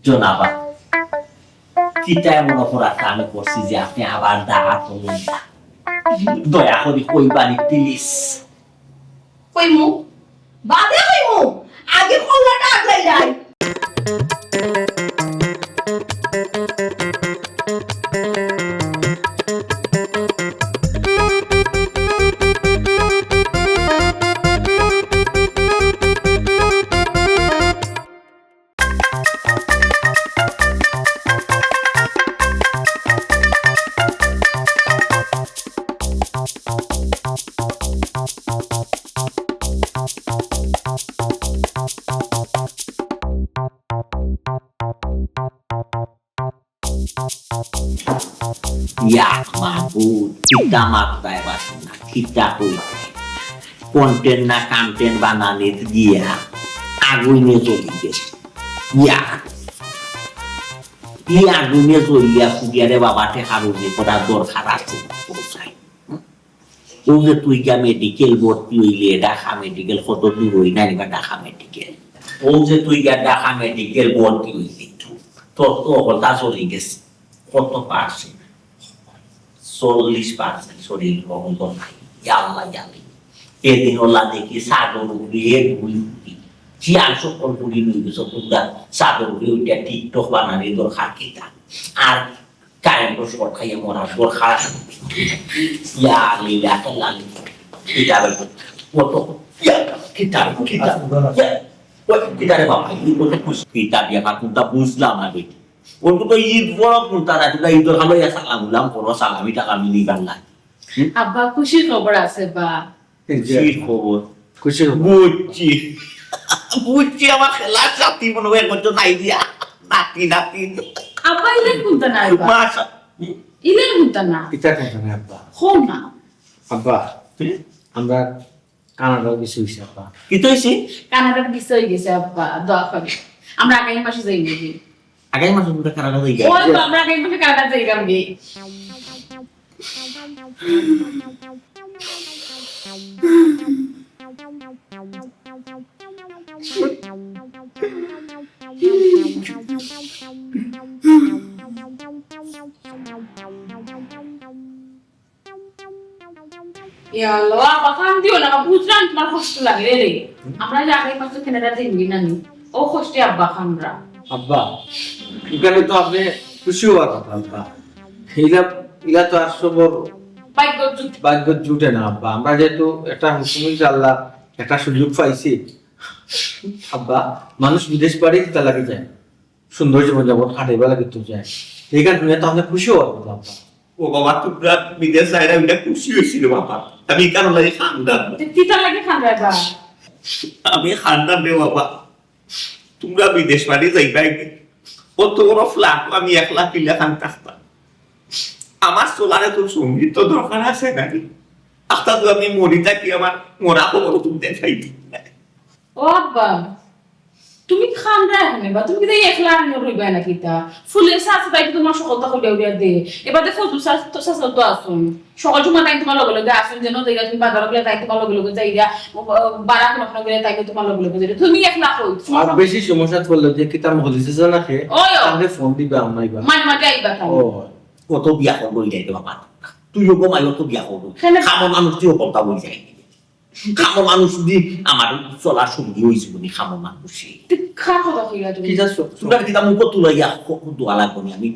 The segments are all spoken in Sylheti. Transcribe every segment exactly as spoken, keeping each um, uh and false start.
জনাবা, কিতা এমন অপরাধ আমি করছি যে আপনে আবার দাঁড়া করলেন না? দয়া করি কইবানি, প্লিজ। কইমু, বাদে কইমু, আগে কল্লাটা আগলাই যাই। ইয়া মাবুদ, কিতা মাতরায় বাসনা, কিতা কইতায়? কন্টেন্ট না কন্টেন্ট বানানিত গিয়া আগুনে জ্বলি গেছে। ইয়া, ই আগুনে জ্বলিয়া পুড়িয়া রে বাবা, টেকা রুজি করার দরকার আছে। অউ যে তুই গিয়া মেডিকেল ভর্তি অইলে, ঢাকা মেডিকেল কত দূর অই না রে বা ঢাকা মেডিকেল? অউ যে তুই গিয়া ঢাকা মেডিকেল ভর্তি অইলি, তোর তো অকলতা চলি গেছে। কত পার্সেন্ট? চল্লিশ পার্সেন্ট শরীর অঙ্গ নাই। ইয়া আল্লাহ, ইয়া আল্লাহ। এদিন ওলা দেখি চাদর উড়িয়ে দুই ফুটি। শিয়াল সকল ফুটি লই গেছো তোমরা। চাদর উড়িয়ে ওইটা TikTok বানানি দরকার কিতা? আর কারেন্টর শর্ট খাইয়া মরার দরকার। ইয়া আল্লাহ, ইয়া আল্লাহ। কিতাবে কত? ইয়া, কিতাবে, কিতাবে। ইয়া, ওই কিতাবে বাবা, এই কত খুশি। কিতাব ইয়া কোনটা বুঝলাম না বেটি। ওর তো ঈদ বড় কোনটা না, তোমরা ঈদর খালো ইয়া সালাম উলাম করো, সালামি টালামি নিবার না। আব্বা, খুশির খবর আছে বা? খুশির খবর। খুশির খবর। বুঝছি। বুঝছি, আমার খেলার সাথী মনে হয় একমাত্র নাই দিয়া। নাতি, নাতি। আব্বা, ইলেন কোনটা না আব্বা? মাশা- ইলেন কোনটা না? ইটা কোনটা না আব্বা? হো না। আব্বা, হুম? আমরা কানাডার ভিসা অইছে আব্বা। কিতা অইছে? কানাডার ভিসা অই গেছে আব্বা, দোয়া করি। আমরা আগামী মাসে যাইমু গি। আগামী মাসে আমরা কানাডা যাইমু গি? ওই তো, আমরা আগামী মাসে কানাডা যাইমু গি। ইয়া আল্লাহ, আব্বা কান্দিও না, বুঝলাম তোমার কষ্ট লাগে রে। আমরা যে আগামী মাসে কানাডা যাইমু গি নানি, ও কষ্টে আব্বা কান্দরা। আব্বা, ইখানে তো আপনে খুশি অওয়ার কথা আব্বা। ইলা, ইলা তো আর সবর ভাগ্যত জুটে। ভাগ্যত জুটে না আব্বা। আমরা যেহেতু একটা হুকুম ইনশাআল্লাহ একটা সুযোগ পাইছি। আব্বা, মানুষ বিদেশ বাড়ি কিতা লাগি যায়? সুন্দর জীবন যাপন কাটাইবার লাগি তো যায়। ইখান হুনিয়া তো আপনে খুশি অওয়ার কথা আব্বা। ও বাবা, তোমরা বিদেশ যাইরায়, ওইটা খুশি অইছি রে বাবা। আমি ইখান লাগি কান্দার না। তে কিতার লাগি কান্দরায় বা? আমি কান্দার রে বাবা। তোমরা বিদেশ বাড়ি যাইবায় গি। অত বড় ফ্ল্যাট, আমি একলা কিলা খান থাকতাম। আমার চলার তো সঙ্গীত তো দরকার আছে নানি? আখতা তো আমি মরি থাকি, আমার মরা খবর তুমি দেখাই দিই না। ও আব্বা, তুমি কান্দরায় কেনে বা? তুমি কিতা একলা আর রইবায় না কিতা? ফুলের চাচা তাই তো তোমার সকলতা করিয়া উড়িয়া দে। এবারে ফজলু চাচা তো, চাচা তো আছইন। সকল সময় তাইন তোমার লগে লগে আছইন, যেন যাইরা তুমি বাজারো গেলে তাইন তোমার লগে লগে যাইরা, বারা কোনো কোনো গেলে তাইন তোমার লগে লগে যাইরা। তুমি একলা কই? তোমার আর সব- বেশি সমস্যা করলে যে কিতা মহলি চাচা না খে, ওই, ওই। তাহলে ফোন দিবা, আমরা আইবা। মাঝে মাঝে আইবা তাইন। ও, কত বিয়া করবো এই যাইতে বাবা। তুইও ঘুমাইও তো বিয়া করবো। কেনে? খামো মানুষ তুইও কথা বলি যাই। খামো মানুষ দি আমার চলার সঙ্গী অইছে বলি খামো মানুষে। তে কার কথা কইলা তুমি? কিতা চ-, তোমরা কিতা মুখ তুলাইয়া ক-, দোয়া লাগবো নি? আমি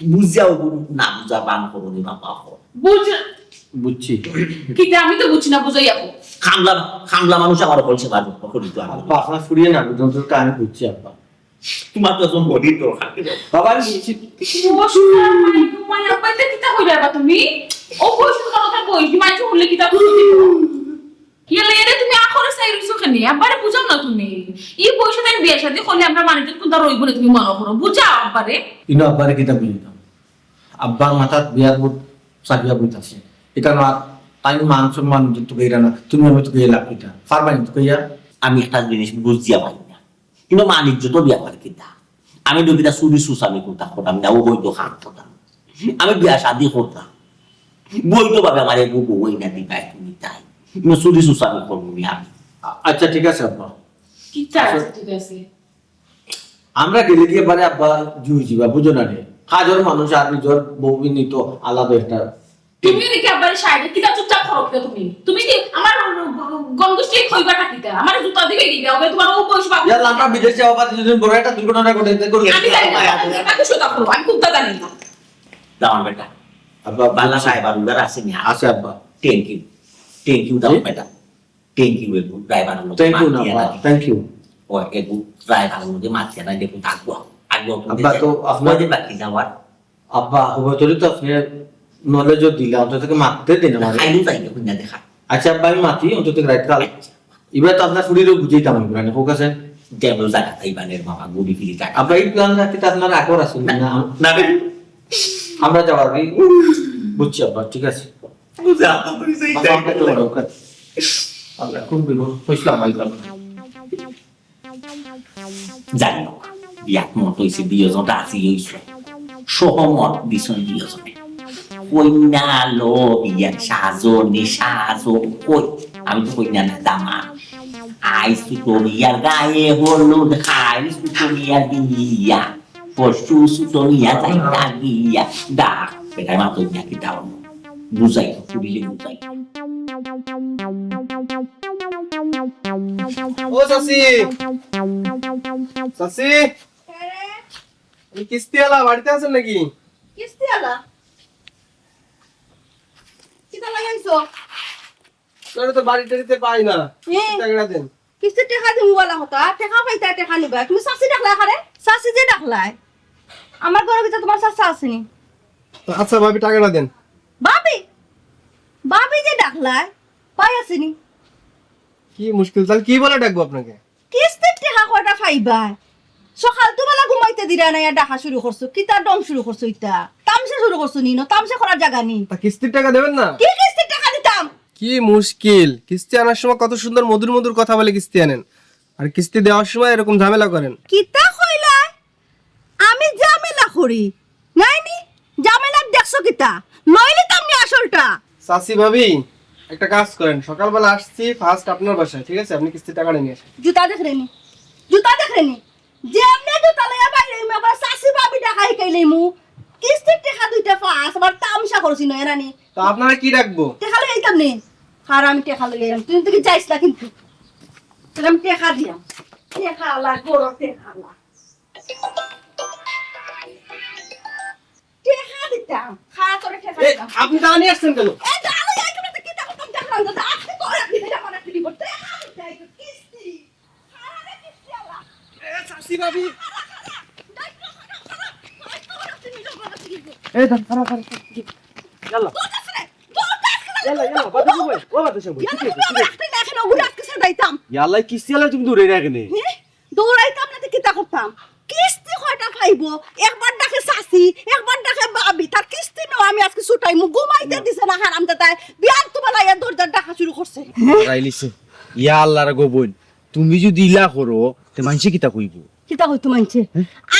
বুঝিয়াও না বুঝা বান করো নি বাবা। বুঝ- বুঝছি। কিতা আমি তো বুঝছি না, বুঝাইয়া কও। খামলা, খামলা মানুষ আমার অকল সেবা যত্ন করি তো আমার। আব্বা, আপনার ফুরিয়ে না বুঝুন তো আমি বুঝছি আব্বা। তোমার তো এখন বডির দরকার রে। বাবা, আমি বুঝছি। ও সোনার মাই, তোমার আব্বা, এটা কিতা কইলা বা তুমি? ও কই শুনো কথা কই, কি মাইনষে হুনলে কিতা কইবো? ইয়ালে এরে তুমি আখরে চাই রইছো কেনে? আব্বারে বুঝাও না তুমি। ই বয়সে তাই বিয়া শাদী করলে আমরা মানুষের কোনটা রইবো না তুমি মনে করো? বুঝাও আব্বারে। ইনো আব্বারে কিতা বুঝাইতাম? আব্বার মাথাত বিয়ার বুট চাপিয়া বইতাছে। ইটা না, তাই মান সম্মান যে তুকাইরা না, তুমি আমি তুকাইয়া লাভ কিতা? পারবা নি তুকাইয়া? আমি একটা জিনিস বুঝিয়া পাই না। কিন্তু মান ইজ্জতর ব্যাপার কিতা? আমি তো কিতা চুরি চুচামি করতাম, করতাম না, অবৈধ কাম করতাম। আমি বিয়া শাদী করতাম। বৈধভাবে আমার এগু বউ আইনা দিবায় তুমি তাই। কিন্তু চুরি চুচামি করবো না আমি। আ-, আচ্ছা, ঠিক আছে আব্বা। কিতা আছে, ঠিক আছে? আমরা গেলে গিয়া পারে আব্বা জুই যিবা, বুঝো না নি? কাজর মানুষ আর নিজর বউ বিনি তো আলাদা একটা। তুমি নাকি আব্বারে সাইডে কিতা চুপচাপ করো কিতা তুমি? তুমি কি আমার গন্ডগোষ্ঠী খইবা না কিতা? আমার জুতা দিবে কি? ওকে তোমার ও বয়স বাপ। ইয়াল্লা, আমরা বিদেশ যাওয়া বাদে দুদিন বড় একটা দুর্ঘটনা ঘটে, এতে করে আমি জানি না। আমি তাকে সোজা করো। আমি কুন্তা জানি না। দামান বেটা, আব্বা, বালা বুঝছি। ড্রাইভার উগার আছে নি? আছে আব্বা। Thank you. থ্যাংক ইউ দামান বেটা। Thank you. এগু ড্রাইভার লোক থ্যাংক ইউ না আব্বা, থ্যাংক ইউ। ও এগু ড্রাইভার লোকে মাতিয়া না দেখো, আগুয়া আগুয়া। আব্বা, তো আপনার বাকি যাওয়ার আব্বা, হবতরি তো আপনি নলেজও দিলা, অন্তত থেকে মাততে দিন আমার। খাইলু যাই দেখুন না দেখা। আচ্ছা আব্বা, আমি মাতি, অন্তত রাইত কাল। এবার তো আপনার ফুরিরও বুঝাইতাম, ইব্রাহিম, হোক আছে। যেমন জায়গা তাই বানের বাবা, ঘুরি ফিরি জায়গা। আব্বা, এই প্ল্যান রাখতে তো আপনার আগর আছে না? না রে। আমরা যাওয়ার কি? বুঝছি আব্বা, ঠিক আছে। বুঝা তো করি যাই বাবা, আমরা তো বড় কাজ। আল্লাহ, কোন বিপদ? কইছিলাম, আইতাম। জানি না, বিয়াত মত হইছে, দুইজন রাজি হইছে, সহমত দিছন দুইজনে। কইনা লো বিয়াত সাজো নি সাজো, কই আমি তো কইনা না দামা। আই সুতনিয়ার গায়ে হলুদ, খাই সুতনিয়া দিয়া, পরশু সুতনিয়া যাইতা গিয়া। ডাক বেটায় মাতো ইয়া কি দাও, বুঝাই, পুরিলে বুঝাই। ও চাচি, চাচি, এই কিস্তিওয়ালা বাড়িতে আছেন নাকি? কিস্তিওয়ালা? কিতা লাগাইছো? তোরা তো বাড়ি টাড়িতে পাই না। হুম। টাকাটা দেন। কিস্তির টেকা দিমু বলা কথা, টেকা পাইতা, টেকা নিবা। তুমি চাচি ডাকলা কারে? চাচি যে ডাকলায়, আমার ঘরো ভিতরে তোমার চাচা আছেনি? আচ্ছা ভাবি, টাকাটা দেন। ভাবি, ভাবি যে ডাকলায়, পাই আছেনি? কি মুশকিল, তাহলে কি বলে ডাকবো আপনাকে? কিস্তির টেকা কয়টা পাইবা? সকাল তো বেলা ঘুমাইতে দিরা না, ইয়া ডাকা শুরু করছো, কিতা ডং শুরু করছো, ইতা তামশা শুরু করছো নি, ন তামশা করার জাগা নি। তা কিস্তির টাকা দেবেন না? কি কিস্তির টেকা দিতাম? কি মুশকিল, কিস্তি আনার সময় কত সুন্দর মধুর মধুর কথা বলে কিস্তি আনেন, আর কিস্তি দেওয়ার সময় এরকম ঝামেলা করেন। কিতা কইলা? আমি ঝামেলা করি? নাই নি, ঝামেলা দেখছো কিতা? লইলে তো আমি আসলটা। চাচি ভাবি, একটা কাজ করেন, সকালবেলা আসছি ফার্স্ট আপনার বাসায়, ঠিক আছে? আপনি কিস্তির টাকাটা নিয়ে আসেন। জুতা দেখ রেনি, জুতা দেখ রেনি, যেমনে জুতা লইয়া বাইরে আইমু, আবার চাচি ভাবি ডাকা হিকাইলাইমু। কিস্তির টেকা দুইটা পাস, আবার তামশা করছি নয় রানি। তো আপনারা কি ডাকবো? টেকা লই আইতাম নি। আর আমি টেকা লই আইলাম, তুই তো কি যাইস না কিন্তু। তোর আমি টেকা দিয়াম। টেকা আলা, গরো টেকা আলা। টেকা দিতাম। খা তোরে টেকা এই, দিতাম। আপনি দাঁড়ানি আসছেন কেন? এ, দাঁড়া, এই, তুমি তো কিতা করতাম দেখলাম না। আজকে তোর এক মিনিট আমার এক মিনিট করতে। এই, কিস্তি। আরে, কিস্তি আলা। এ, চাচি ভাবি। এই, দাঁড়া, দাঁড়া, দাঁড়া, দাঁড়া। ইয়াল্লা। ইয়াল্লা, ইয়াল্লা, বাদ দেবো ভাই। ও বাদ দেবো, ঠিক আছে, ঠিক আছে। ইয়াল্লা, কিস্তি আলা, তুমি দূরে না কেনে? দৌড়াইতাম না তো কিতা করতাম? কিস্তি কয়টা পাইবো? একবার ডাকে চাচি, একবার ডাকে ভাবি। তার কিস্তি নেও, আমি আজকে ছুটাইমু। ঘুমাইতে দিছে না হারামজাদায়। বিয়ার তো বেলা ইয়া দরজার ডাকা শুরু করছে। রাইলিছে। ইয়া আল্লাহ রে গো বইন, তুমি যদি ইলা করো, তে মানষে কিতা কইবো? কিতা কইতো মানষে?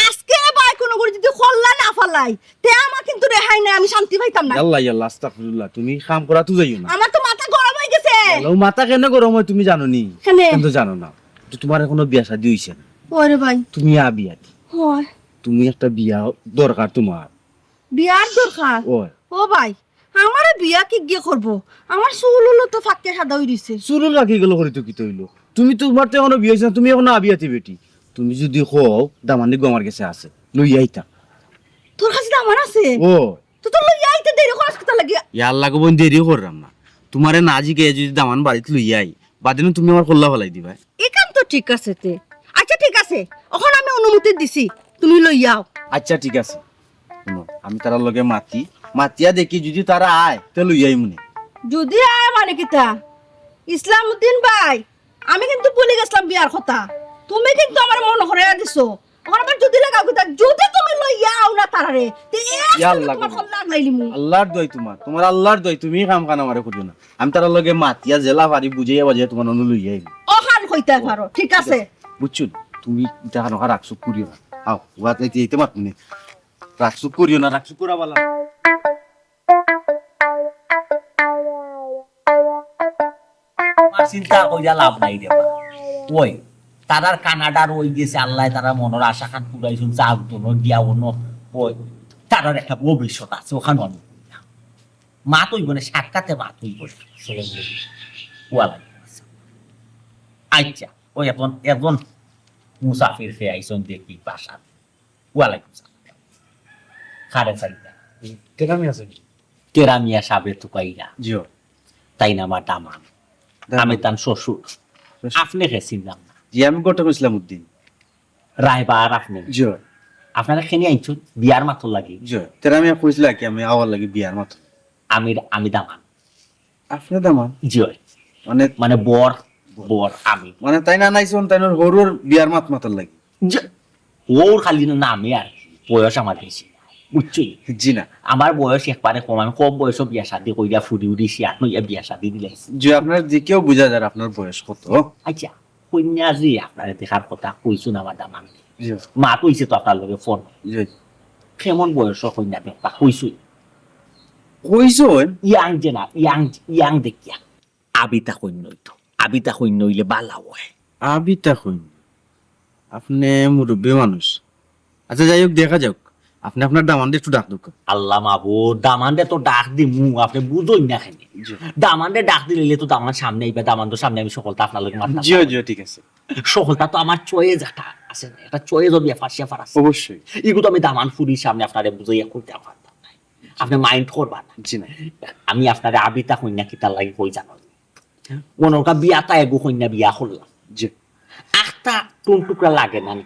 আজকে ভাই কোনো করে যদি খল্লা না ফালাই, তে আমার কিন্তু রেহাই নাই, আমি শান্তি পাইতাম না। ইয়াল্লা, ইয়াল্লা, আস্তাগফিরুল্লাহ, তুমি কাম করা তো যাইও না। আমার তো মাথা গরম হয়ে গেছে। ইয়াল্লা, ও মাথা কেন গরম হয় তুমি জানো নি? কেনে? কেন তো জানো না? তো তোমার এখনো বিয়া শাদী হইছে না। ওরে ভাই। তুমি আ বিয়া দি। হয়। তুমি একটা বিয়া দরকার তোমার। বিয়ার দরকার? ওই। ও ভাই, আমারে বিয়া কি গিয়ে করবো? আমার চুল উলো তো ফাঁকে সাদা হই রইছে। চুল উল ফাঁকে গেল করি তো কিতা হইলো? তুমি তো, তোমার তো এখনো বিয়া হইছে না, তুমি এখনো আ বিয়াতি বেটি। তুমি যদি কও, দামান্দি গো আমার গেছে আছে, লইয়া আইতা। তোর কাছে দামান আছে? ও। তো তোর লইয়া আইতে দেরি করাস কিতা লাগি? ইয়াল্লা গো বইন, দেরি করলাম না। তোমারে না জিগে যদি দামান বাড়িত লইয়া আই, বাদে নু তুমি আমার খল্লা ফালাই দিবা। এখান তো ঠিক আছে তে। আচ্ছা ঠিক আছে, এখন আমি অনুমতি দিছি, তুমি লইয়া আও। আচ্ছা ঠিক আছে। হুনো, আমি তারার লগে মাতি, মাতিয়া দেখি যদি তারা আয়, তে লইয়া আইমুনে। যদি আয় মানে কিতা? ইসলাম উদ্দিন ভাই, আমি কিন্তু ভুলি গেছিলাম বিয়ার কথা। তুমি কিন্তু আমার মনে করাইয়া দিছো। এখন আবার যদি লাগাও কিতা, যদি তুমি লইয়া আও না তারারে, তে এ ইয়া আল্লাহ তোমার গো। খল্লা আগলাইলিমু। আল্লাহর দোয়াই তোমার, তোমার আল্লাহর দোয়াই, তুমি কাম কান আমারে খুঁজো না। আমি তারার লগে মাতিয়া জেলা পারি বুঝাইয়া বাজিয়া তোমার অনু লইয়া আইমু। অখান কইতে পারো, ঠিক আছে। বুঝছো? তুমি ইতা খানো রাখছো করিও না। আও, ওয়াত এইতে এইতে মাত নে। রাখছো করিও না, রাখছো করা বালা। আমার চিন্তা কইরা লাভ নাই রে বা। ওই, তারার কানাডার অই গেছে, আল্লায় তারার মনর আশা খান পুরাইছইন, যাউক তো, দিয়া অনো, অই, তারার একটা ভবিষ্যৎ আছে, অখান অনো। মাত অইবো না, সাক্ষাতে মাত অইবো না। ওয়ালাইকুম আসসালাম। আচ্ছা, অউ একজন, একজন মুসাফির হে আইছইন দেখি বাসাত। ওয়ালাইকুম সালাম। কারে চাইতা? তেরা মিয়া আছইন? তেরা মিয়া সাবে তুকাইরা। জি অয়। তাইন আমার দামান। দামান। আমি তান শ্বশুর। শ্বশুর। আপনে কে চিনলাম না। জি, আমি ঘটক ইসলাম উদ্দিন। রায়বাহার আপনে? জি অয়। আপনারে কেনে আনছইন? বিয়ার মাতর লাগি? জি অয়। তেরা মিয়া কইছিলা কি আমি আওয়ার লাগি বিয়ার মাতর? আমি, আমি দামান। আপনে দামান? জি অয়। মানে মানে বর, বর আমি। মানে তাইন আনাইছইন, তাইনর হউরর বিয়ার মাত মাতর লাগি? জি। হউর খালি না নামে আর কি, বয়স আমার বেশি। বুঝছইন? জি না। আমার বয়স একবারে কম, আমি কম বয়সো বিয়া শাদি করিয়া ফুরি উড়ি শিয়ান অইয়া বিয়া শাদি দিলাইছি। জি, আপনার দিকেও বুঝা যার আপনার বয়স কত। আচ্ছা, কইন্যা যে আপনারে দেখার কথা কইছইন আমার দামান্দে। জি। মাত অইছে তো আপনার লগে ফোন। জি। কেমন বয়সর কইন্যা দেখতা কইছইন? কইছইন? Young যে না, young, young দেখিয়া। আবিতা কইন্যা অইতো। আবিতা কইন্যা অইলে বালা অয়। আবিতা কইন্যা? আপনে মুরব্বি মানুষ। আচ্ছা, যাই হোক, দেখা যাউক। আপনে আপনার দামান্দরে একটু ডাক দেউক্কা। আল্লাহ মাবুদ, দামান্দরে তো ডাক দিমু, আপনে বুঝইন না কেনে? জি। দামান্দরে ডাক দিলে তো দামান্দ সামনে আইবা, দামান্দর সামনে আমি হকলতা আপনার লগে মাততাম। জি অয়, জি অয়, ঠিক আছে। হকলতা তো আমার choice একটা আছে না, একটা choice-র ব্যাপার স্যাপার আছে। অবশ্যই। ইগু তো আমি দামান্দ ফুরির সামনে আপনারে বুঝাইয়া কইতাম পারতাম না। আপনে mind করবা না। জি না। আমি আপনারে আবিতা কইন্যা কিতার লাগি কই জানো? অনর কা বিয়াত এগু কইন্যা বিয়া করলাম। জি। আখতা টুন টুকরা লাগে না নি?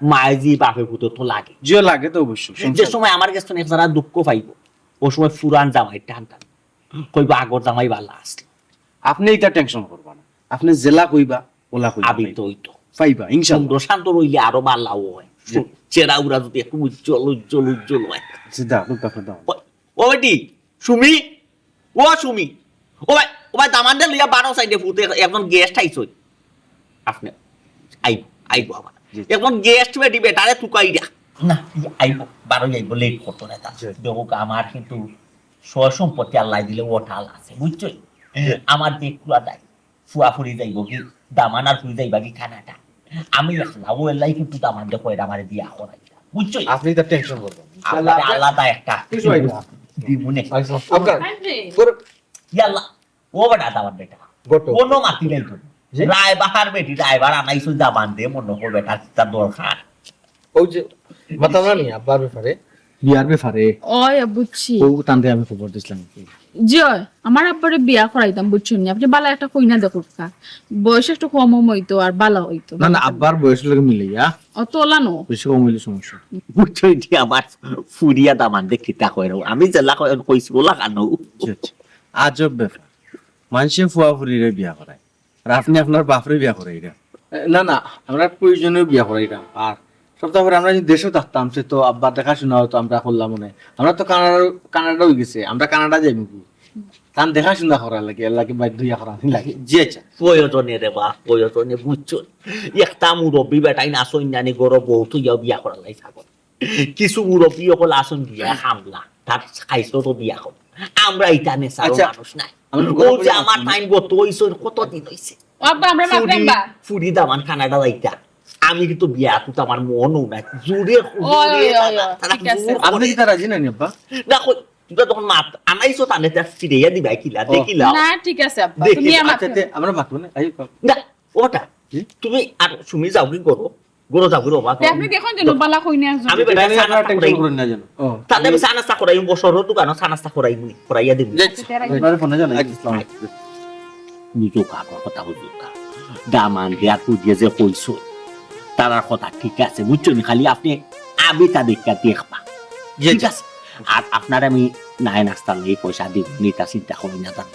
মায়ে জি বাপে পুতে তো লাগে। জি অয়, লাগে তো অবশ্যই। যে সময় আমার গেছ থনে এক জারা দুঃখ পাইবো, অউ সময় পুরান জামাইর টান টান। কইবো, "আগর জামাই বালা আছিল।" আপনে ইতা tension করবা না। আপনে যেলা কইবা, অলা কইবা। আবি তো অইতো। পাইবা, ইনশাআল্লাহ। সুন্দর শান্ত রইলে আরো বালা অয়। জি। চেহারা উরা যদি একটু উজ্জ্বল, উজ্জ্বল, উজ্জ্বল অয়। আচ্ছা, দাও, দাও, দাও। ও, ও বেটি, সুমি, ও সুমি। ও ভাই, ও ভাই, দামান্দরে লইয়া বারো সাইডে ফুতে একজন guest আইছইন। আপনে আইবো, আইবো আবার। জি। একজন guest বেটি বেটারে তুকাইরা। না, আইবো, বারো আইবো, late করতো না তা। জি। দেখো, আমার কিন্তু সয় সম্পত্তি আল্লায় দিলে অটাল আছে, বুঝছো? জি। আমার যে কুলা দায়, ফুয়া ফুরি যাইবো কি, দামান আর ফুরি যাইবা কি কানাডা? আমি একলা, অউ এলাই কিন্তু দামান্দে কইরা আমারে বিয়া করাইতা, বুঝছো? আপনে ইতা tension করবা না। আপনারে আলাদা একটা কিছু অয় না। দিমুনে। আচ্ছা, আপনার আরে। ইয়াল্লা, ও বেটা, দামান বেটা। গটো। কোনো মাতি নাই তো। জি? রায়বাহার বেটি, রায়বাহার আনাইছো দামান্দে, মনো কর বেটা, তার দরকার। অউ যে, মাতলা নি আব্বার ব্যাপারে? বিয়ার ব্যাপারে? অয়, বুঝছি। অউ তানরে আমি খবর দিছলাম। জি অয়, আমার আব্বারে বিয়া করাইতাম, বুঝছইন নি? আপনে বালা একটা কইন্যা দেখউক্কা। বয়স একটু কম অম অইতো আর বালা অইতো। না, না, আব্বার বয়সর লগে মিলাইয়া। অত অলা নো। বেশি কম অইলে সমস্যা। বুঝছো, ইটা আমার ফুরিয়ে দামান্দে কিতা কইরা। আমি যেলা কই-, কইছি, অলা কানো। জি, জি। আজব ব্যাপার। মানষে ফুয়া ফুরিরে বিয়া করায়। আর আপনে আপনার বাপরে বিয়া করাইরা? এ, না, না, আমরা প্রয়োজনে বিয়া করাইরাম। আর সপ্তাহ পরে আমরা যদি দেশো থাকতাম, সে তো আব্বার দেখাশুনা অইতো, আমরা করলাম অনে। আমরা তো কানাডা, কানাডা অই গেছে, আমরা কানাডা যাইমু কি? তান দেখাশুনা করার লাগি, এর লাগি বাধ্য অইয়া করানি লাগে। জি আচ্ছা। প্রয়োজনে রে বা, প্রয়োজনে, বুঝছো? একটা মুরব্বি বেটাইন আছইন নানি ঘরো বউ থইয়া বিয়া করার লাগি পাগল। কিছু মুরব্বি অকল আছইন বিয়া কামলা, তার খাইছলত বিয়া কম। আমরা ইতা নেশারও আচ্ছা, মানুষ নাই। আমরা ও যে আমার টাইম গত অইছে, কত দিন অইছে। ও আব্বা, আমরা ফুরি, মাতলাম বা। ফুরি দামান কানাডা যাইতা। আমি কিন্তু বিয়া করতে আমার মনও নাই। জোরে, ওই, জোরে ওই, ওই, তারা, ওই, তারা ঠিক আছে। জোর আপনি করে। কি তারা রাজি নানি আব্বা? না, কই, তোমরা যখন মাত আনাইছো, তাহলে তার ফিরাইয়া দিবায় কিলা, ও। দেখিলাও। না, ঠিক আছে আব্বা, দেখি, তুমি আমার আচ্ছা, তে, আমরা মাতবো না। আই, না, ওটা। কি? তুমি আর তুমি যাও কি করো? ঘরো যাও, ঘরো, বাবা। তে আপনি দেখুন যেন বালা কইন্যা একজন। আমি বেটা এটা নিয়ে চা আপনারা নাস্তা টেনশন করাই। করেন না যেন। ও। তাহলে আমি চা নাস্তা করাই, বসো, দোকানো চা নাস্তা করাই, করাইয়া দিমু। যাচ্ছি। আচ্ছা, তে রাখি। আপনারা ফোনে জানাই। আচ্ছা, আসসালামু আলাইকুম। নিজেও কাপড় কথা বুঝুক। দামান দিয়া তুই যে যে কইছো, তারার কথা ঠিক আছে, বুঝছো নি? খালি আপনি আবিতা দেখা দেখবা। জি, ঠিক জি। আছে? আর আপনার আমি নাই নাস্তার লাগি পয়সা দিব, নিতা চিন্তা করি না জানো।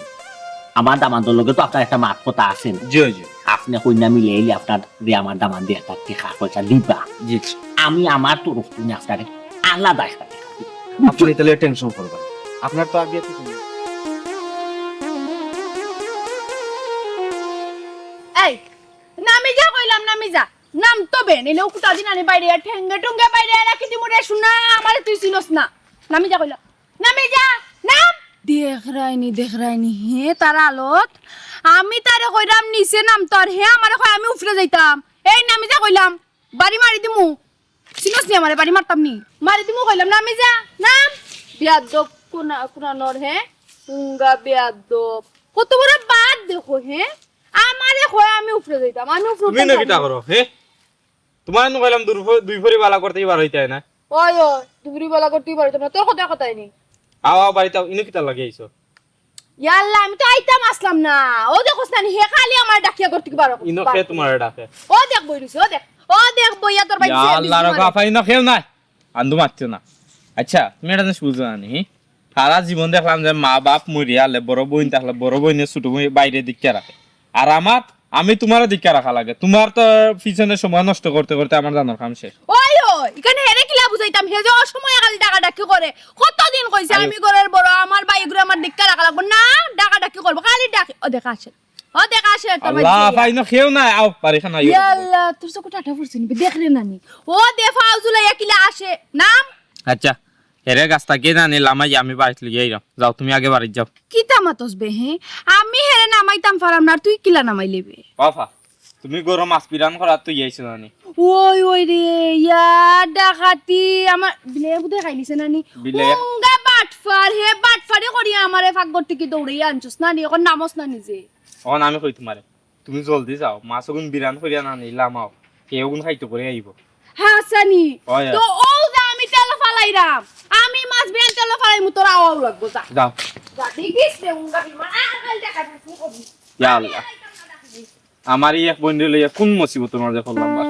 আমার দামান্দর লগে তো আপনার একটা মাত কথা আছে না? জি, জি। আপনি কইন্যা মিলে আইলে আপনার যে আমার দামান্দে একটা টেকা পয়সা দিবা। জি, জি। আমি আমার তরফ থেকে আপনারে আলাদা একটা টেকা দিব। আপনি তাহলে টেনশন করবেন। আপনার তো আগে থেকে এই, নামি যা কইলাম, নামি যা। নাম তো বেন, এনে উকুটা দিন আনি বাইরে, আর ঠেঙ্গে টুঙ্গে বাইরে, আর রাখি দিমু রে, শুনা, আমারে তুই চিনস না। নামি যা কইলাম। নামি যা, নাম। দেখরায়নি, দেখরায়নি, হে, তার আলত। আমি তারে কইরাম নিচে নাম, তার হে আমারে কয় আমি উপরে যাইতাম। এই কইলাম, বাড়ি মারি দিমু। চিনস নি আমারে, বাড়ি মারতাম নি? মারি দিমু কইলাম না আমি, যা। নাম। বেয়াদব কোনা-, কোনানর, হে? পুঙ্গা বেয়াদব। কত বড় বাদ দেখো, হে? আমারে কয় আমি উপরে যাইতাম, আমি উপরে তুমি উঠতাম ইনো কিতা পারি না। করো, হে? তুমারে নু কইলাম দুর ফ-, দুই ফরি বালা করতে বার অইতায় না। ওই, ওই, দুই ফরি বালা করতে বার অইতাম না, তোর কথা কথাই নি। আও, আও, বাড়িত আও, ইনো কিতা লাগি আইছো? ইয়াল্লা, আমি তো আইতাম আছলাম না। ও দেখোস না নি, হে খালি আমারে ডাকিয়া করতে কি বার অইতাম। ইনো কে তুমারে ডাকে? ও দেখ বই রইছে, ও দেখ। ও দেখ বইয়া তোর ভাই ইয়া আল্লাহ, রাখো, আফা, ইনো কেউ নাই। আন্দু মারছো না। আচ্ছা, তুমি একটা জিনিস বুঝো না নি, হি? সারা জীবন দেখলাম যে মা বাপ মরিয়া হারলে, বড় বইন থাকলে, বড় বইনে ছোট বইন বাইরে দেখিয়া রাখে। আর আমার, আমি তুমারে দেখিয়া রাখা লাগে। তুমার তো পিছনে সময় নষ্ট করতে করতে আমার জানর কাম শেষ। ওই, ওই, ইখান হেরে কিলা বুঝাইতাম? হে যে অসময়ে খালি ডাকাডাকি করে। কতদিন কইছে আইও। আমি ঘরর বড়, আমার ভাই এগুরে আমার দেখিয়া রাখা লাগবো। না, ডাকাডাকি করবো, খালি ডাকে। ও দেখা আসে, ও দেখা আসে তোর ভাই আল্লাহ, দিয়া। পাই না, কেউ নাই, আও, বাড়ি খান আইও। ইয়া আল্লাহ, তোর চোখে টাটা পড়ছে নি, দেখ রে নানি। ও দে ফাউজুলা ইয়া কিলা আসে, নাম? আচ্ছা, হেরে গাছ থাকি না নি লামাই আমি বাড়িত লইয়া আইরাম। যাও, তুমি আগে বাড়িত যাও। কিতা মাতস বে, হে? আমি হেরে নামাইতাম পারাম না, আর তুই কিলা নামাইলে বে? বাফা, তুমি গরম মাছ পিরান করার তুই আইছো না নি? ওই, ওই রে, ইয়া ডাকাতি, আমার বিলে বুদে খাইলিছে না নি? বিলে? উঙ্গা বাটফার, হে বাটফারি করি আমারে ফাঁক করতে কি দৌড়াইয়া আনছস না নি? এখন নামস না নিজে। অখন আমি কই তুমারে, তুমি জলদি যাও, মাছ অগুন বিরান করিয়া না নিলাম আও, কে অগুন খাইতো করে আইবো। হাসানি, অয়, অয়। তো ও যা আমি তেল ফালাইরাম, আমি মাছ বিরান তেল ফালাইমু, তোর আওয়াও লাগবো, যা। যাও। যা, দেখিস রে, উঙ্গা বিমান, আর কাল দেখা দিস, নি কবি। ইয়া আল্লাহ। আমার এই এক বন্ধু লইয়া কোন মুসিবতর মাঝে পড়লাম বা।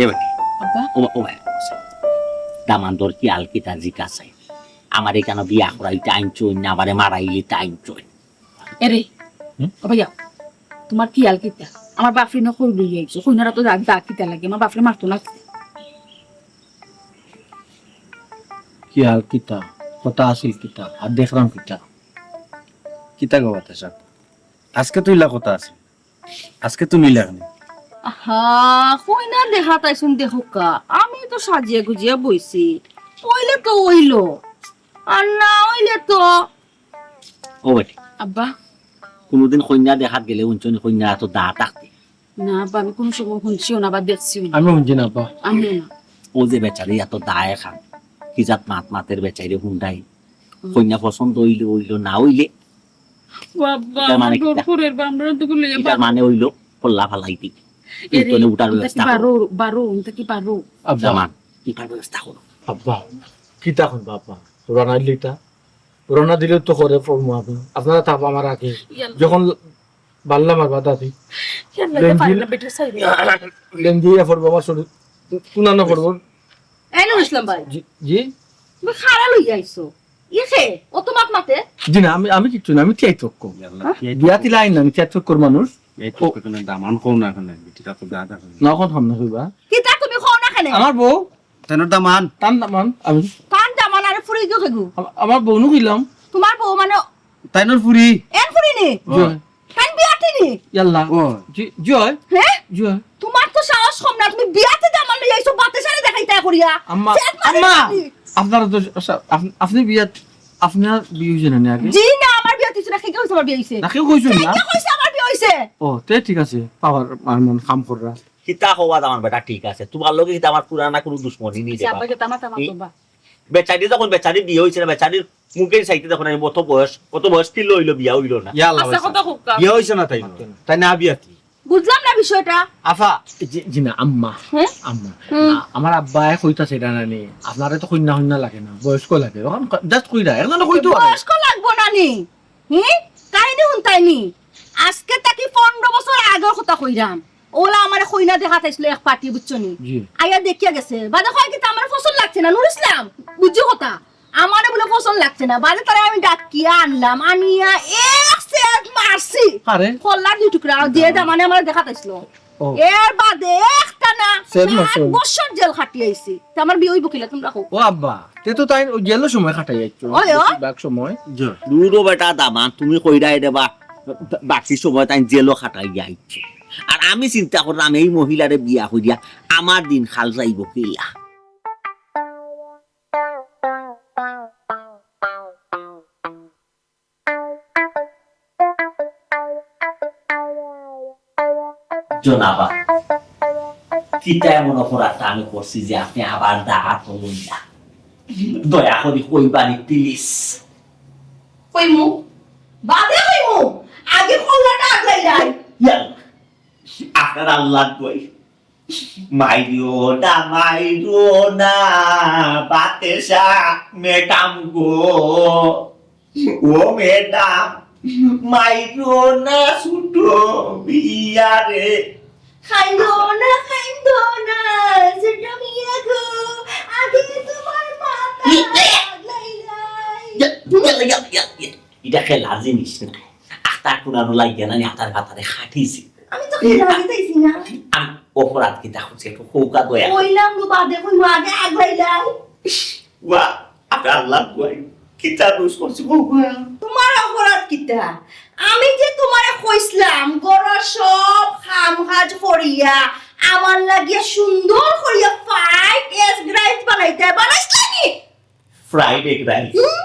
এ বেটি। আব্বা। ও, ও ভাই। দামান্দর খিয়াল কিতা জিকাছে? আমার এখানো বিয়া করাইতে আনছইন না, আমারে মারাইলিতে আনছইন। এরে, হুম? ও ভাইয়া, তুমার খিয়াল কিতা? আমার বাফরে না কই লই আইছো, কইনারা তো দাগ দাগ কিতা লাগে, আমার বাফরে মারতো না। খিয়াল কিতা? কথা আছিল কিতা? আর দেখলাম কিতা? কিতা গো বাতাসা? আজকে তো ইলা কথা আছে, আজকে তো মিলাক নি। আহা, কইনা দেখাত আইছইন দেখউক্কা, আমি তো সাজিয়া গুজিয়া বইছি, অইলে তো অইলো, আর না অইলে তো। ও বেটি। আব্বা। কুনুদিন কইনা দেখাত গেলে হুনছো নি কইনার আতো দা থাকতে? না আব্বা, আমি কুনু সময় হুনছিও না বা দেখছিও না। আমি হুনছি না আব্বা। আমিও না। ও যে বেচারি আতো দা এখান, কি জাত মাত মাতের বেচারি হুন্ডাই। হুম। কইনা পছন্দ অইলে অইলো, না অইলে ও আব্বা, ইটার মানে আমার ডর কিতা? করের বা, আমরা তো গুলে ইটার মানে অইলো, পল্লা ফালাই দি। এরে, ইতনে উঠার ব্যবস্থা করো। বারো, বারো, ইটা কি বারো? আব্বা। জামান, উঠার ব্যবস্থা করো। আব্বা, কিতা কইন বাবা? পুরানা দিলে ইটা? পুরানা দিলে তো করে পড়মু আমি। আপনারা থাকবা আমার আগে। ইয়াল্লা। যখন বাল্লা মারবা দাদি। ইয়াল্লা, ইটা লেঙ্গি, পারে না, বেটা সাইড। লেঙ্গি ইয়া পড়বো আমার শরীর। তুনা না পড়বো। এই নুর ইসলাম ভাই। জি, জি। তুমি খাড়া লইয়া আইছো। ইয়ে খে, ও তো মাত মাতে। জি না, আমি, আমি কিচ্ছু না, আমি তিয়াই তক্ক। ইয়াল্লা, হ্যাঁ? তিয়াই বিয়াতি তক্ক। লাইন না, আমি তিয়াই তক্কর মানুষ। এই তো ও। কোনো দামান কও না কেনে, বেটি তা তো দাদা কেনে। না, কখন সামনে কইবা? কিতা তুমি কও না কেনে? আমার বউ। তানর দামান। তান দামান, আমি। তান দামান আরে ফুরি গিয়ে খেগু। আম-, আমার বউ নু কইলাম। তোমার বউ মানে? তাইনর ফুরি। এন ফুরি নি? জি। তাইন বিয়াতি নি? ইয়াল্লা। ও। জি, জি অয়। হ্যাঁ? জি অয়। তোমার তো সাহস কম না, তুমি বিয়াতে দামান লই আইছো, বাতে সারে দেখাইতা করিয়া। আম্মা, চেত মারে আম্মা, তুমি। আপনারা তো সব, আপ-, আপনি বিয়াত, আপনার বিয়া হইছে না নি আগে? জি না, আমার বিয়া হইছে না, কে কইছে আমার বিয়া হইছে? না, কেউ কইছে না? কে কইছে আমার বিয়া হইছে? ও, তে ঠিক আছে, পাওয়ার আর মন কাম কররা। কিতা কওয়া দামান বেটা, ঠিক আছে। তোমার লগে কিতা আমার পুরানা কোনো দুশমনি নেই রে আচ্ছা, বাবা। আব্বা, কিতা মাথা মাতো এই বা? বেচারি যখন বেচারি বিয়া হইছে না, বেচারির মুখে চাইতে দেখো না, কত বয়স, কত বয়স কিলো হইলো, বিয়া হইলো না। ইয়া আল্লাহ, আচ্ছা, ভাই কথা সাহেব। কউক্কা। বিয়া হইছে না তাই? মাতো না। তাই না বিয়া কি? বুঝলাম না বিষয়টা। আফা, জি, জি না, আম্মা। হ্যাঁ? আম্মা। হুম। আ-, আমার আব্বায় কইতাছে এটা না নি, আপনারে তো কইনা কইনা লাগে না, বয়স্ক লাগে। এখন ক-, just কইরা, এখন তো কইতো পারে। বয়স্ক লাগবো না নি? হুম? কাহিনী হুনতায় নি? আজকে থাকি পনেরো বছর আগর কথা কইরাম। ওলা আমারে কইনা দেখাত আইছিল এক পার্টি, বুঝছো নি? জি। আইয়া দেখিয়া গেছে। বাদে কয় কিতা আমারে পছন্দ লাগছে না, নুর ইসলাম। বুঝছো কথা? আমারে বুলে পছন্দ লাগছে না। বাদে তারে আমি ডাকিয়া আনলাম, আনিয়া এক সেট মারছি। আরে। কল্লার দুই টুকরা, যে দামানে আমারে দেখাত আইছিল। এর বাদে একটা না, সাত বছর জেল খাটি আইছি। তে আমার বিয়া অইবো কিলা, তুমরা কও। ও আব্বা, তে তো তাইন অউ জেলর সময় খাটাই আইছো। ওই, ও। বেশিরভাগ সময়। জি। দুরো বেটা দামান, তুমি কইরায় রে বা, বাকি সময় তাইন জেলো খাটাই আইছো। আর আমি চিন্তা করলাম, এই মহিলারে বিয়া করিয়া আমার দিন খাল যাইবো কিলা। জনাবা, কিতা এমন অপরাধটা আমি করছি যে আপনে আবার দাওয়াত লইলা? দয়া করি কইবানি, please। কইমু, বাদে কইমু, আগে কল্লাটা আগলাইলাই। ইয়াল্লা, আপনার আল্লাহ কই। মাইরো না, মাইরো না, বাতেশা ম্যাডাম গো। ও ম্যাডাম, মাইরো না ছোট বিয়ারে। খাইন্দো না, খাইন্দো না, ছোট মিয়া গো, আগে তোমার মাথা ইয়ে, ইয়ে। আগলাইলাই। ইয়া, ইয়া, ইয়া, ইয়া, ইয়া। ইটা খেলার জিনিস না। আখতা কুনানো লাগিয়া না, আতার ফাতারে খাটিছি। আমি তো খেলা দিতেছি না। আমি অপরাধ কিতা করছি, একটু কউক্কা দয়া করি। কইলাম গো, বাদে কইমু, আগে আগলাইলাই। ওয়া, আগে আল্লাহ কই, কিতা দোষ করছি কউক্কা? তোমার অপরাধ কিতা? আমি যে তোমারে কইছলাম, ঘরর সব কাম কাজ করিয়া, আমার লাগিয়া সুন্দর করিয়া fried egg rice বানাইতে, বানাইছলায় নি? Fried egg rice? হুম?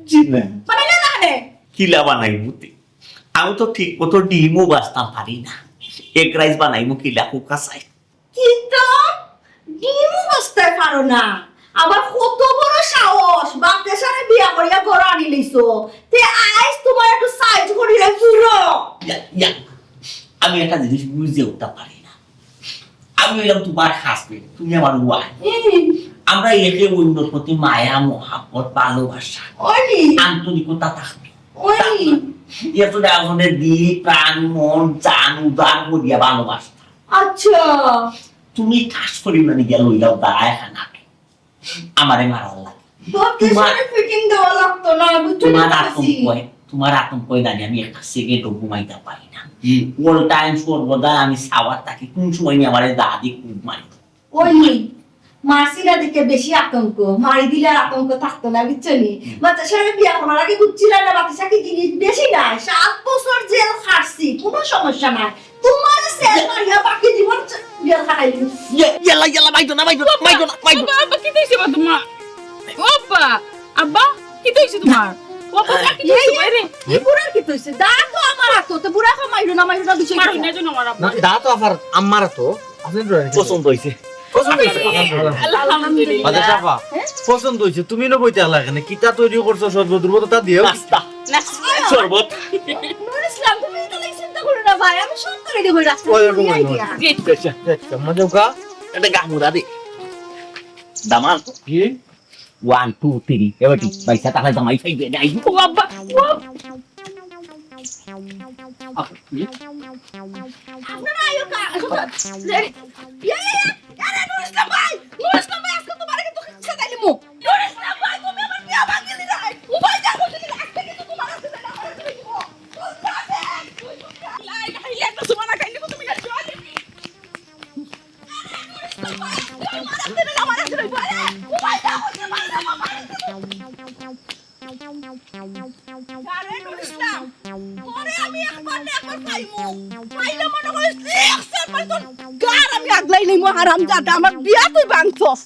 জি না। বানাইলা না কেনে? কিলা বানাইমু তে? আমি তো ঠিক মতো ডিমও ভাজতাম পারি না। Egg rice বানাইমু কিলা কউক্কা চাই? কিতা? ডিমও ভাজতায় পারো না? আবার কত বড় সাহস, বাতেশারে বিয়া করিয়া ঘরো আনিলাইছো। তে আইজ তোমার একটু সাইজ করিয়া পুরো। ইয়া, ইয়া। আমি একটা জিনিস বুঝে উঠতাম পারি না। আমি অইলাম তোমার husband, তুমি আমার wife। হুম। আমরা একে অন্যর প্রতি মায়া, মহাব্বত, ভালোবাসা, ওই। আন্তরিকতা থাকবে। ওই। এত একজনের দিল, প্রাণ, মন, জান উজাড় করিয়া ভালোবাসা। আচ্ছা। তুমি ঠাস করি মানে গিয়া লইলাও দায় খানা। আমারে মারার লাগে। তোর তোমার, পিছনে ফিটিং দেওয়া লাগতো না, বুঝছো তোমার নি? আতঙ্কয়, তোমার আতঙ্কয় জানি আমি একটা সেকেন্ডও ঘুমাইতাম পারি না। হুম। All time সর্বদা আমি সাওয়ার থাকি, কোন সময় নি আমারে দাদি খুব মারি। ওই নি, মারছি না দেখে বেশি আতঙ্ক, মারি দিলে আর আতঙ্ক থাকতো না, বুঝছো নি? হুম। বাতাসারে বিয়া করার আগে বুঝছিলায় না, বাতাসা কি জিনিস? বেশি না, সাত বছর জেল খাটছি, কোনো সমস্যা নাই। তোমার সেল মারিয়া বাকি জীবন জেল খাটাইলি। ইয়া, ইয়াল্লা, ইয়াল্লা, মাইরো না, মাইরো না, মাইরো না, মাইরো না। বাবা, আব্বা, কিতা অইছে বা তোমার? ও আব্বা, আব্বা, কিতা অইছে তোমার? ও আব্বা, কিতা অইছে বা রে? এই বুড়ার কিতা অইছে? দা তো আমার আতো, তো বুড়া কো মাইরো না, মাইরো না, বিষয় মারো কিতা? না, যেন আমার আব্বা। না, দা তো আফার, আম্মার আতো। আপনি ডরাই পছন্দ অইছে। পছন্দ অইছে? আলহামদুলিল্লাহ। আলহামদুলিল্লাহ। আচ্ছা, সাফা, হ্যাঁ? পছন্দ অইছে। তুমি না বইতে আলা কেনে? কিতা তৈরি করছো শরবত? দুর্বল তা দিও। নাস্তা। নাস্তা। শরবত। নুরুল ইসলাম, তুমি তো চিন্তা করো না ভাই, আমি সব করে দিব রাস্তা। ওই রকম দিয়া। জি। আচ্ছা, আচ্ছা, মজা কা? এটা গামুরা দি। দামান। কি? One, two, three। এবার ঠিক, ভাই, সাথে আমার জামাই খাইবে, যাই। ও বাবা, ও। আপনারা আইও কা-, ইয়া, ইয়া, ইয়া, ইয়া, নুরুল ইসলাম ভাই, নুরুল ইসলাম ভাই, আজকে তোমারে কিন্তু খেদাই নিমু। নুরুল ইসলাম ভাই, তুমি আমার বিয়া ভাঙিলি না। ও ভাই, দেখো, তুমি আজকে কিন্তু তোমার আছে না, আমার আছে না। লা ইলাহা ইল্লাল্লাহ, সুবহানাকা, ইন্নী কুনতু মিনাজ জালিমিন। আরে নুরুল ইসলাম, তোরে আমি একবার না একবার পাইমু। পাইলে মনে করিস এক সের মারি তোর গার আমি আগলাই নিমু, হারামজাদা, আমার বিয়া তুই ভাঙছস।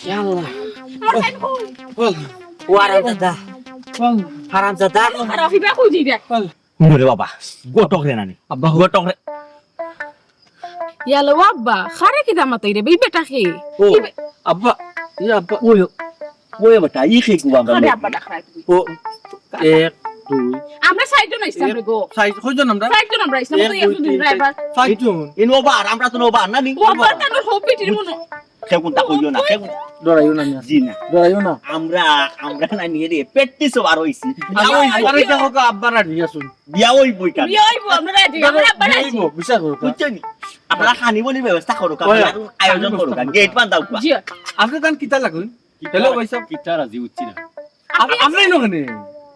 ইয়া আল্লাহ। ও, ও হারামজাদা। হারামজাদা। খারাপ ইবা কই দিবে? হুনো রে বাবা, ঘটক রে নানি। আব্বা, ঘটক রে। ইয়ালো আব্বা, খারে কিতা মাতইরে, এই বেটা কে? ও, আব্বা, ইয়া আব্বা। ওই, ওই বেটা, ই কে গো বাবা? খারে আব্বা ডাক রাখ। ও, এক, দুই। আমরা চাইরজন আইছলাম রে গো। চাইর, কয়জন আমরা? চাইরজন আমরা আইছলাম, এক, তো দুই, একজন তিন, ড্রাইভার। চাইরজন। ইনো আবার, আমরা তো আবার, না নি? ও আব্বা, তার হবি টির মনে। সে কোনটা কইও না, সে কোন-, ডরাইও না মিয়া। জি না। ডরাইও না। আমরা, আমরা না নিয়ে রে, প্র্যাকটিসও বার হইছি। আরে, আরে, দেখো তো, আব্বা রাজি আছইন। বিয়া হইবই কেন? বিয়া হইবো, আমরা রাজি, আমরা আব্বা বিয়া রাজি। হইবো, বিশ্বাস করো। বুঝছো নি? আপনারা খানি বলি ব্যবস্থা করো, ওই, আপনারা আয়োজন করো, খানি ব্যবস্থা গেট বান্ধাও। জি। আপনি তান কিতা লাগইন? হ্যালো ভাই সাহেব। কিতা রাজি হচ্ছি না। আপ-, আপনি নখানে?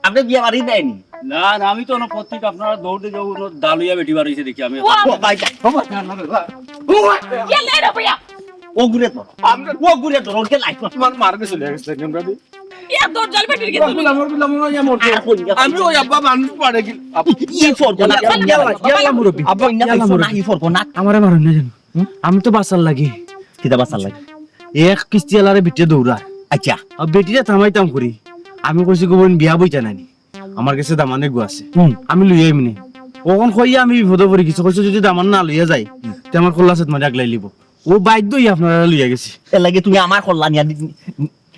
আপনি বিয়া বাড়ি দেয়নি? না, না, আমি তো অনো প্রত্যেক আপনারা দৌড়ে যাও, অনো দা লইয়া বেটি বার হইছে দেখি আমি। ও ভাই, ও ভাই, ও ভাই। ও ভাই। কে লে রে ভাইয়া? ও ঘুরে ধর। আমরা ও ঘুরে ধর, ওকে লাইট কর। তোমার মার গেছে, লেগে গেছে, আমরা দি। ইয়া, দরজাল বেটির গেছে। ওগুলো, ওগুলো মনে হয় এমন। আর কই না? আমি ওই আব্বা মানুষ পারে কি? আপ-, ই ফরগো না। ইয়াল্লা, ইয়াল্লা, ইয়াল্লা মুরব্বি। আব্বা, ইয়াল্লা মুরব্বি। ই ফরগো না। আমারে মারুন না জানো। হুম? আমি তো বাঁচার লাগি। কিতা বাঁচার লাগি? এক কিস্তিওয়ালারে বিটে দৌড়া। আচ্ছা। আর বেটিরে থামাইতাম করি। আমি কইছি, "গো বইন, বিয়া বইতা নানি। আমার গেছে দামান এগু আছে। হুম। আমি লইয়া আইমনে।" অখন কইয়া আমি বিপদো পড়ি গেছি। কইছে, "যদি দামান না লইয়া যাই, হুম। তে আমার কল্লা সেত মারি আগলাই লিব।" ও বাধ্য হইয়া আপনারা লইয়া গেছি। এর লাগি তুমি আমার কল্লা নিয়া দি-,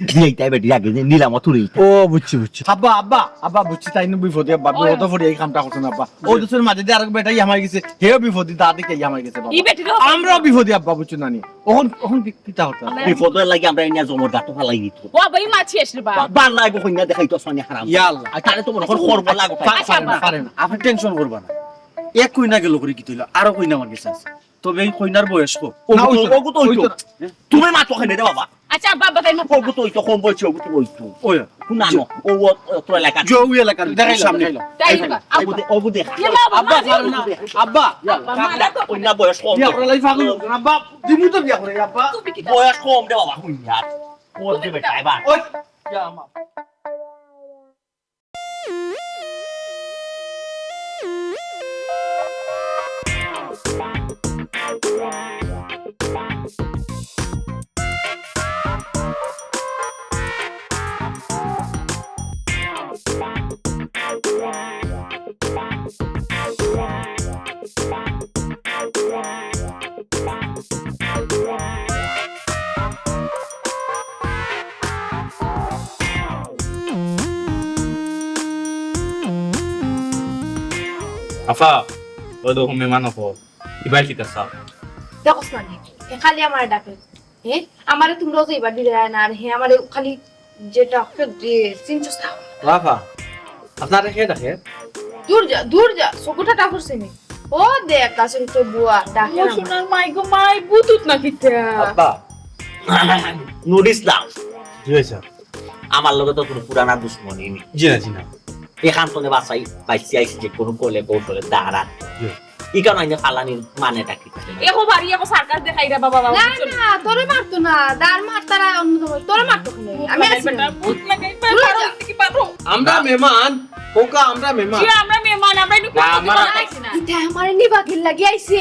দিলাইতাই বেটি আগে যে নিলাম অত রইতে। ও, বুঝছি, বুঝছি। আব্বা, আব্বা, আব্বা, বুঝছি, তাই না বিপদে, আব্বা, ওই। বিপদে পড়ি এই কামটা করছেন, আব্বা। ও দেশের মাঝে দিয়ে আরেক বেটাই আমার গেছে, হেও বিপদে, দাদি কে আমার গেছে, বাবা। ই বেটি তো আমরাও বিপদে, আব্বা, বুঝছো নানি? অখন, অখন কি, কিতা হতা? বিপদর লাগি আমরা এনে জমর গাটো ফালাই দিত। ও আব্বা, ই মাছি আসলে বা। বাবা, বাবা, নাই গো, কইনা দেখাই তো সানি হারাম। ইয়া আল্লাহ। আর তাহলে তো মনে হয় খরব লাগো। পা-, আচ্ছা, পারে না, আব্বা। পারে না। আপনি টেনশন করবা না। এক কইনা গেল করি কিতা অইলো? আরো কইনা আমার গেছে আছে। তবে এই কইনার বয়স কত? না, ওগু তো, ওই তো, ওগু তো ওই ওই তো। তো। তুমি মাতো কেনে রে বাবা? আচ্ছা, আব্বা, আব্বা, তাই মাতো। ওগু তো ওই তো কম বয়সী, ওগু তো ওই তো। ওই। কোন আনো? ও, ও, ও, তোর এলাকার। যে ওই এলাকার দেখাইলাম, সামনে। দেখাইলাম। তাই না? ওগু দে-, ওগু দেখা। ইয়া, বাবা, আব্বা, মারি পারো না। আব্বা। আব্বা, মারা তো কইনা বয়স কম। ইয়া, ওরা লাই ফাগুন। আব্বা, দিমু তো বিয়া করে, আব্বা। তুমি কি বয়স কম রে বাবা, কইনা। ও দে বেটা, এবার। ওই, ইয়া, আম্মা। আফা, ও দেখো মেহমান অকল। ইবায় কিতা চাও? দেখোস না নি, হে খালি আমারে ডাকে। হে, আমারে তোমরাও যাইবার দিলে না, আর হে আমারে খালি যেটা ওকে দিয়ে চিনছস না। ও আফা, আপনারে কে ডাকে? দূর যা, দূর যা, চকুটা টাকুর চিনি। ও দেখ, গাছের উপরে বুয়া, ডাকে ও না। সোনার মাই গো মাই, বুতুত না কিতা? আব্বা, নুর ইসলাম। জি ভাই সাহেব। আমার লগে তো কোনো পুরানা দুশমনি নেই। জি না, জি না। এখান তো বাসাই, বাইসি আইসি যে কোনো কলে কৌশলে দাঁড়ান। জি। ইখান আইনে ফালানির মানেটা কি? এখন বাড়ি এখন সার্কাস দেখাই রে বাবা, বাবা, না, বুঝছো নি? না, তোরে মারতো না, দাঁড় মার তারা অন্য সময়, তোরে মারতো কেনে? আমি আছি না। বেটা, ভূত না খাই, পারো, পারো, কি পারো? আমরা মেহমান, খোকা, আমরা মেহমান। জি, আমরা মেহমান, আমরা একটু না, আমরা আইছি না। ইটা আমারে নিবা কিল লাগি আইছে।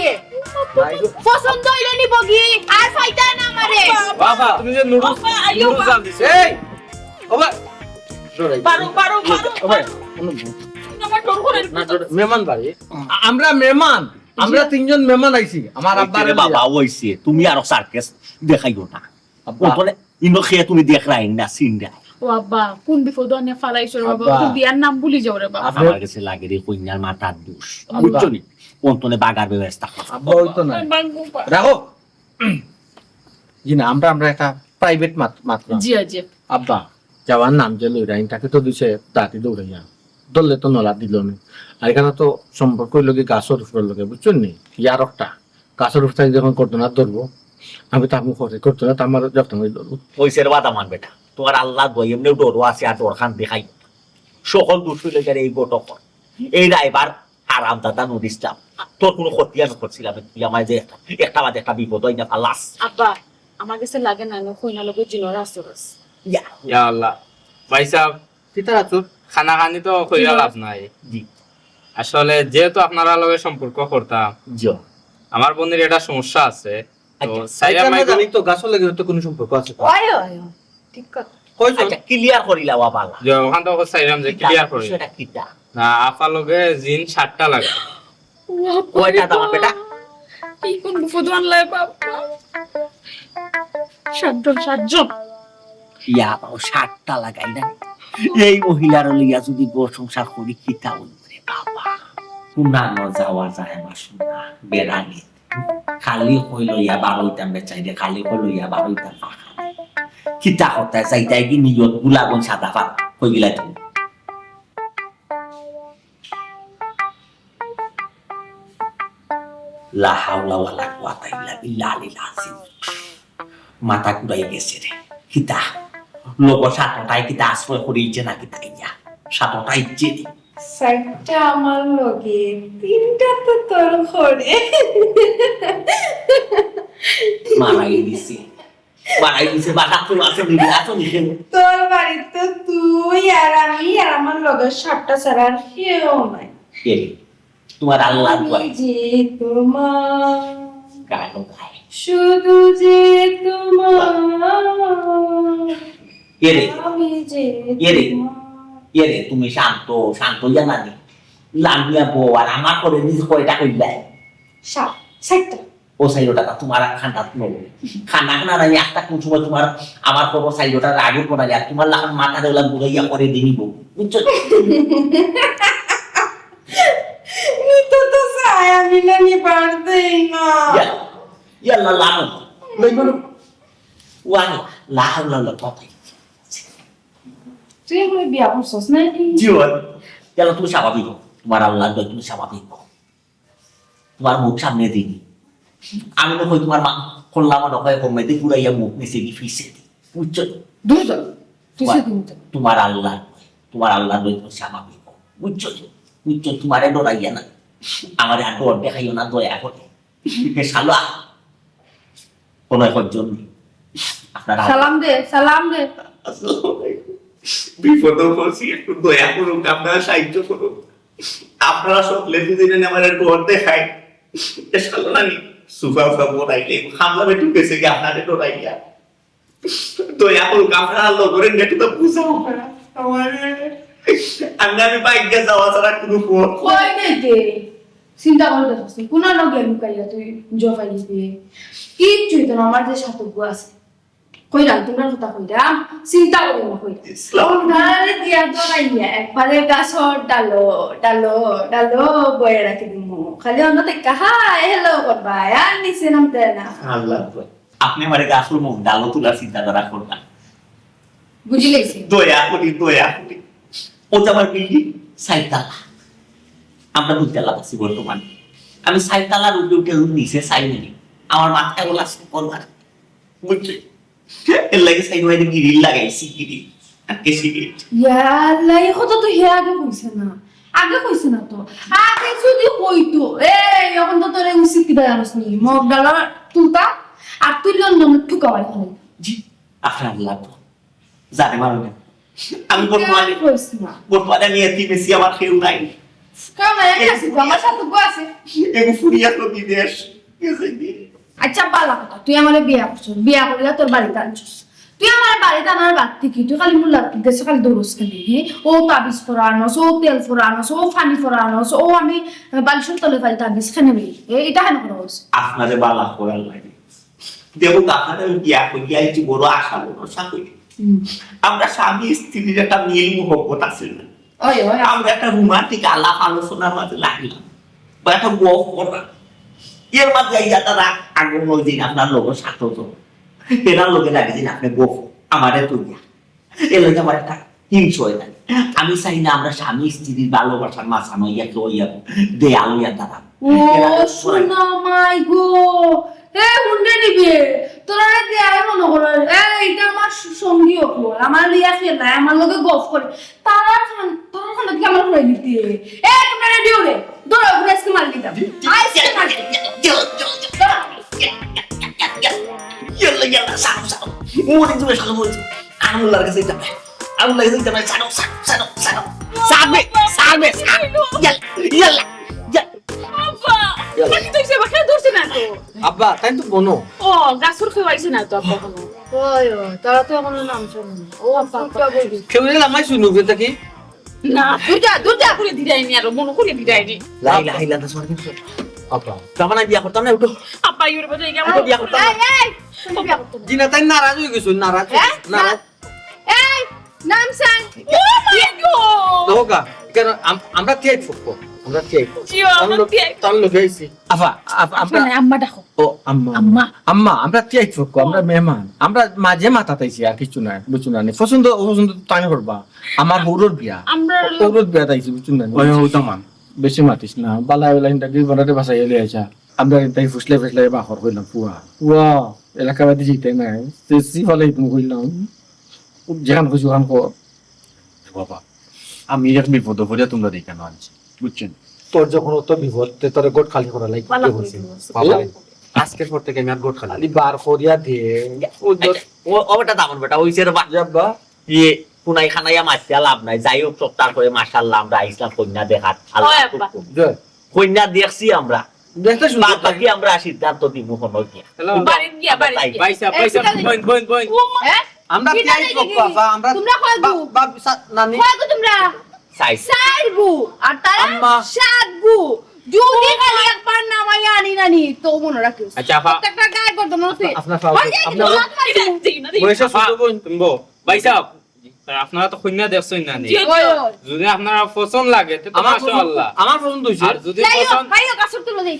পছন্দ হইলে নিবগি, আর ফাইতা না আমারে। বাবা, তুমি যে নুডলস, বাবা, আইও নুডলস বাবা। আনছি। এই, বাবা। পারো, পারো, পারো, ও ভাই, পারো। আমার ডর করে না, ডর, মেহমান বাড়ি। আ-, আমরা মেহমান। আমরা জি। তিনজন মেহমান আইছি। আমার ওই আব্বার যে বাবা লইয়া। অইছে, তুমি আরো সার্কাস দেখাইও না। আব্বা। ওখানে ইনো খেয়ে তুমি দেখরায় না, সিনরা। ও আব্বা, কোন বিপদ আনে ফালাইছো রে বাবা? আব্বা। তো বিয়ার নাম ভুলি যাও রে বাবা। আব্বা। আমার গেছে লাগে রে কইনার মাথার দোষ। আব্বা। বুঝছো নি? অন্তনে বাগার ব্যবস্থা করো। আব্বা, ওই তো না। বাবা। রাখো। জি না, আমরা, আমরা একটা প্রাইভেট মাত-, মাতলাম। জি, জি। আব্বা, যাওয়ার নাম যে লইরা, ইনটাকে তো দিছে দাঁতি দৌড়াইয়া। ধরলে তো নলা দিল না। আর এখানে তো সম্পর্ক হইল কি গাছর উপর লগে, বুঝছেন নি? ইয়ার একটা গাছর উপর থাকি যখন করতো না ধরবো, আমি তো আমি করে করতো না, তো আমার যখন ওই ধরবো। ওই সের বাদ আমার বেটা, তোমার আল্লাহ দোয়াই এমনিও ডরও আছে, আর ডর খান দেখাই। সকল দুষ হইলে যারা এই ঘটক, এই ড্রাইভার, হারাম দাদা নুর ইসলাম, তোর কোনো ক্ষতি আমি করছিলাম না, তুই আমায় যে একটা, একটা বাদে একটা বিপদ হয় না, ফালাস। আব্বা, আমার গেছে লাগে না, না, কইনা লগে জিনর আসর আছে। ইয়া। ইয়া আল্লাহ। ভাই সাহেব, কিতা রাতুর? খানাখানি তো কইয়া জি। লাভ নাই। জি। আসলে যেহেতু আপনারা লগে সম্পর্ক করতাম, জি। আমার বোনের একটা সমস্যা আছে, তো আচ্ছা, সাইরা আচ্ছা, আমরা মাইগো জানি তো, গাছর লগে হয়তো কোনো সম্পর্ক আছে তো। ওই, ওই, ওই, ঠিক কথা। কইছো? আচ্ছা, ক্লিয়ার করিলা বাবা। যে ওখান তো সাইরাম যে কিতা? ক্লিয়ার করি। বিষয়টা কিতা? না, আফা লগে জিন সাতটা লাগে। কয়টা দাম বেটা? কি কোন বিপদ আনলায় বাবা? সাতজন, সাতজন। ইয়া বাবা, সাতটা লাগাই না। এই মহিলার লইয়া যদি গো সংসার করি, কিতা হইব রে বাবা? কুনানো যাওয়া যায় না, শোনা, বেড়ানি। খালি কই লইয়া বার হইতাম বেচাইরে, খালি কই লইয়া বার হইতাম পাখা। কিতা কথা চাইতাই কি নিয়ত গুলাগুন সাদা পাত কই গিলা তুমি? লা হাওলা ওয়ালা কুওয়াতা ইল্লা বিল্লাহিল আজিম। মাথা ঘুরাই গেছে রে। কিতা? লোক সাতটায় কিতা আশ্রয় করি ইচ্ছে নাকি তাই যা? সাতটায় ইচ্ছে নি। চাইরটা আমার লগে, তিনটা তো তোর ঘরে। মারাই দিছে। মারাই দিছে, বাসা তো আছে নি, আছে নি কেউ? তোর বাড়িত তুই আর আমি আর আমার লগে সাতটা ছাড়া আর কেউ নাই। কে রে? তোমার আল্লাহ আমি দোয়াই। যে তোমার গানও গায়। শুধু যে তোমার কে রে? আমি যে কে রে? তোমার। কে রে? তুমি শান্ত, শান্ত ইয়া নানি। লামিয়া বউ আর আমার করে নিজে কয়টা কইলাই? সাত, চাইরটা। ও চাইরটা তা তোমার খান্দাত নব। খানা খানা নাই, একটা কোন সময় তোমার আমার খবর চাইরটা রাগুর পড়া যায়, তোমার লাখান মাথার ওলা ঘুরাইয়া করে দিনিব। বুঝছো? নিতে তো চাই আমি না, নিবার দেই না। ইয়া, ইয়াল্লা, লানো। লই বলো। ওয়াল্লা, লা হাওলা ওয়ালা কুওয়াতা। তুই এখনো বিয়া করছস না? জি ওয়াল। ইয়াল্লা, তুমি স্বাভাবিক হও। তোমার আল্লাহ দোয়াই, তুমি স্বাভাবিক হও। তোমার মুখ সামনে দিনি। আমি না কই তোমার মা, করলাম না হয় কমে দি, পুরাইয়া মুখ নিচে দি, ফিসে দি। বুঝছো? দূর যাও। তুই তোমার, সে দিন তো। তোমার আল্লাহ, তোমার আল্লাহ দোয়াই, তুমি স্বাভাবিক হও। বুঝছো? বুঝছো? তোমারে ডরাইয়া না। আমারে আর ডর দেখাইও না, দয়া করে। এ শালা, কোনো একজন নেই। আপনারা সালাম দে, সালাম দে। আসসালামু আলাইকুম। বিপদে পড়ছি, একটু দয়া করুন, আপনারা সাহায্য করুন। আপনারা সকলে যদি না আমার একটু অর্ধেক খাই, এ শালা নানি, সুফা উফা বড়াইলে, খামলা বেটু গেছে কি আপনারে ডরাইয়া? দয়া করুন, আপনারা লোকের নেটে তো বুঝাও না। আমারে, আমি, আমি বাইকে যাওয়া ছাড়া কোনো পথ কই নাই। দে দে। চিন্তা করে দেখছ, কোন লগে লুকাইয়া তুই জফাই দিবি? কিচ্ছুই তো না, আমার যে সাতগু আছে। কইরাম, তোমরা কথা কইরাম, চিন্তা করি না কইরাম। ইসলাম। তারে দিয়া তো নাই, একবারে গাছর ডালো, ডালো, ডালো বয়ে রাখি দিমু। খালি অন্য থেকে হাই, হ্যালো করবা, আর নিচে নামতে না। আল্লাহ আকবার। আপনি আমারে গাছর মুখ ডালো তোলার চিন্তাধারা করবেন। বুঝি লাইছি। দয়া করি, দয়া করি। ও তো আমার বিল্ডিং চাইরতলা। আমরা দুইতলা আছি বর্তমানে। আমি চাইরতলার উপরে উঠে নিচে চাই নাই। আমার মাথায় ওলা সব করবার। বুঝলি? এর লাগি চাই নাই, গিরিল লাগাইছি, গিরিল। আর কেসি গেট। ইয়া আল্লাহ, এই কথা তো হে আগে কইছে না। আগে কইছে না তো। আগে যদি কইতো, এই, এখন তো তোরে উচিত কিতা জানোস নি? মগ ডালা তুলতা, আর তুই লন্ডন ঠুকা বাড়ি খালি। জি, আপনার আল্লাহ তো। জানে মারো না। আমি বর্তমানে, কইস না। বর্তমানে আমি এতিম আছি, আমার কেউ নাই। কেউ নাই, আমি আছি তো, আমার সাতগু আছে। এগু ফুরিয়া তো বিদেশ গেছে কি? আচ্ছা, বালা কথা, তুই আমারে বিয়া করছস, বিয়া করিয়া তোর বাড়িত আনছস। তুই আমার বাড়িত আনার বাদ থেকে তুই খালি মোল্লার দেশে খালি দৌড়স কেনে, হে? ও তাবিজ ফরানস, ও তেল ফরানস, ও পানি ফরানস, ও আমি বালিশর তলে পাই তাবিজ কেনে বে? এ, এটা কেন করা হয়েছে? আপনারে বালা করার লাগে। দেখো, আপনারে আমি বিয়া করিয়া আইছি বড় আশা ভরসা করি। হুম। আমরা স্বামী স্ত্রীর একটা মিল মহব্বত আছে না? ওই, ওই। আমরা একটা রোমান্টিক আলাপ আলোচনার মাঝে লাগলাম। বা একটা গফ করলাম। এর মাঝে এই যাতা রাগ আগুন ওই দিন আপনার লোকের সাথে তো। এরার লোকে লাগে দিন আপনি গফ। আমারে তো দিয়া। এর লগে আমার একটা হিংস হয় না। আমি চাই না আমরা স্বামী স্ত্রীর ভালোবাসার মাঝখানে ইয়া কেউ ইয়া দেয়াল ইয়া দাঁড়ান। ও, এরা সোনা মাই গো। এ, হুন্ডে নিবে। তোরা রে দেয়াই মনে করে। এ, এটা আমার স-, সঙ্গী অকল। আমার লিয়া খেলায়, আমার লগে গফ করে। তারা খান, তারা খান থেকে আমার হয়ে দিতে। এ, তোমরা রেডি হলে। ধরো, ওগুলো আজকে মার দিতাম। আজকে মার দিতাম। ইয়াল্লা, ইয়াল্লা, সারো, সারো। মরে যাবে, সারো, মরে যাবে। আগুন লাগার কাছে যাবে। আগুন লাগার কাছে যাবে। সারো, সারো, সারো, সারো। সারবে, সারবে, সারো। ইয়াল্লা, ইয়াল্লা, ইয়াল্লা। আব্বা, ইয়াল্লা। তাকে তো হিসেবে খেয়ে ধরছে না তো। আব্বা, তাই তো বনো। ও, গাছর খেয়ে আইছে না তো আব্বা কোনো। ওই, ওই, তারা তো এখনো নাম শোনে না। ও, আব্বা, আব্বা। কেউ এলে আমায় শুনুক, এটা কি? না, দূর যা, দূর যা। করে দিরাইনি আর মনে করে দিরাইনি। লা ইলাহা ইল্লাল্লাহ, সুবহানাল্লাহ। আব্বা, তার মানে বিয়া করতাম না, উঠো। আব্বা, ইউর বাজে গেল। আব্বা, বিয়া করতাম না। এই, এই, তুমি বিয়া করতে না। জি না, তাই নারাজ হয়ে গেছো, নারাজ হয়ে হ্যাঁ? গেছো, নারাজ। এই, নাম সাং। Oh my God! দেখো কা, কেন আম-, আমরা টিআই ফুকবো, আমরা টিআই ফুকবো। জি, আমরা তার লোক, টিআই। তার লোক আইছি। আফা, আফা, আমরা আফা না, আম্মা ডাকো। ও, আম্মা। আম্মা। আম্মা, আমরা টিআই ফুকবো, আমরা ও। মেহমান। আমরা মাঝে মাথা তাইছি, আর কিছু না, বুঝছো না নি? পছন্দ, অপছন্দ তো তাই করবা। আমার হৌরর বিয়া। আমরা হৌরর বিয়া তাইছি, বুঝছো না নি? ওই, ওই, তামান। বেশি মাতিস না। বালা, বালা, হিন্দা গিরি বানাতে বাসাই এলে আইসা। আমরা তাই ফুসলে ফুসলে বাহর কইলাম, পুয়া। পুয়া, এলাকাবাদী জিতে নাই। সে সি ফলে তুমি কইলাম। যেখান খুশি ওখান কর। বাবা, আমি এক বিপদো পড়িয়া তোমরা এখানো আনছি, বুঝছো নি? তোর যখন অত বিপদ, তে তোরে ঘট খালি করা লাগি বালা কে কইছে? কইছো। বাবা, আজকের পর থেকে আমি আর ঘট খালি খালি বার করিয়া দে। ও, ও বেটা দামন বেটা, ওই সে রে বা-, ইয়ে, কুনাই খানাইয়া মাতিয়া লাভ নাই। যাই হোক, সব তারপরে মাশাআল্লাহ, আমরা আইসলাম কইন্যা দেখাত। আল্লাহ ওই আব্বা। হুকুম। জয়। কইন্যা দেখছি আমরা। দেখতে সুন্দর বাদ বাকি লাগে। আমরা সিদ্ধান্ত দিমু হনো গিয়া। হ্যালো। বাড়িত গিয়া, বাড়িত গিয়া। ভাই সাহেব, এ, ভাই সাহেব, ঠিক আছে। বইন, বইন, বইন। ও মা, এ? আমরা হ্যাঁ? ত্যাগ করবো, আপা, আমরা তোমরা কয় গু? বাপ, বাপ, সা-, নানি। কয় গু তোমরা? সাইড। চাইর গু। আর তারা আম্মা। সাত গু। যদি খালি একবার নামাই আনি নানি, তো মনে রাখিস। আচ্ছা, আপা। প্রত্যেকটা গায়ে গর্দন আছে। আপনার ফাউল। হয়ে যায় কিন্তু আপনার হাত মারি দিবো। বয়সে আপা, ছোট বোন। তুমি বউ। ভাই সাহেব, তা আপনারা তো কইন্যা দেখছইন না নি? জি, জি। ওই, ওই। যদি আপনারা পছন্দ লাগে, তে তো আমার পছন্দ, মাশাআল্লাহ। আমার পছন্দ হইছে। আর যদি যাই হোক, পছন্দ ভাই হোক, আসুক তুলো দেই।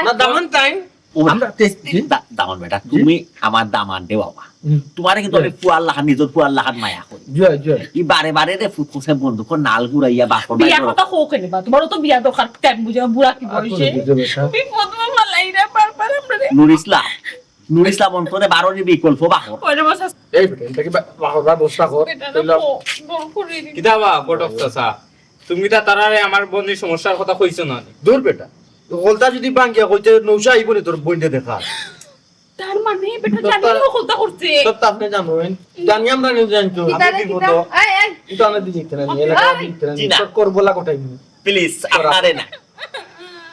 না, দামান টাইম। ও, আমরা তে-, জি? দা-, দামান বেটা, জি? তুমি আমার দামান দে বাবা। হুম। তোমারে কিন্তু আমি জি। পুয়ার লাখান, নিজর পুয়ার লাখান মায়া করি। জি, জি। ই বারে বারে রে ফুটফুসে বন্দুক নাল ঘুরাইয়া বাপর বিয়া বাইরে কথা কও কেনে বা? তোমারও তো বিয়া দরকার, টাইম বুঝে বুড়া কি আর বয়সে? কোনো বুঝে বেটা। বিপদ মালাই রে বারবার আমরা রে। নুর ইসলাম, নুর ইসলাম অন্তরে বারো নি বিকল্প বাহর। ওরে বসা। এই বেটা, এটা কি বা-, বাহর বা বস্তা কর? এটা না কইলাম। কো-, কো-, করে দিবি। কিতা বা, ঘটক চাচা? তুমি তা তারারে আমার বইনর সমস্যার কথা কইছো না নি? দূর বেটা। হকলতা যদি ভাঙ্গিয়া কইতে নৌশা আইবো নি তোর বইনরে দেখা। তার মানে বেটা দোস্ত, জানি না হকলতা করছে। সব তো আপনি জানেন। জানি আমরা নি জানি তো। কিতা আমি রে, বিপদ। কিতা? এই, এই। কিন্তু আমরা দিদি ইতরা নি, এলাকা এই। ইতরা নি, জি না। সব করবো লা কোটাই নি। প্লিজ, আপনারে না।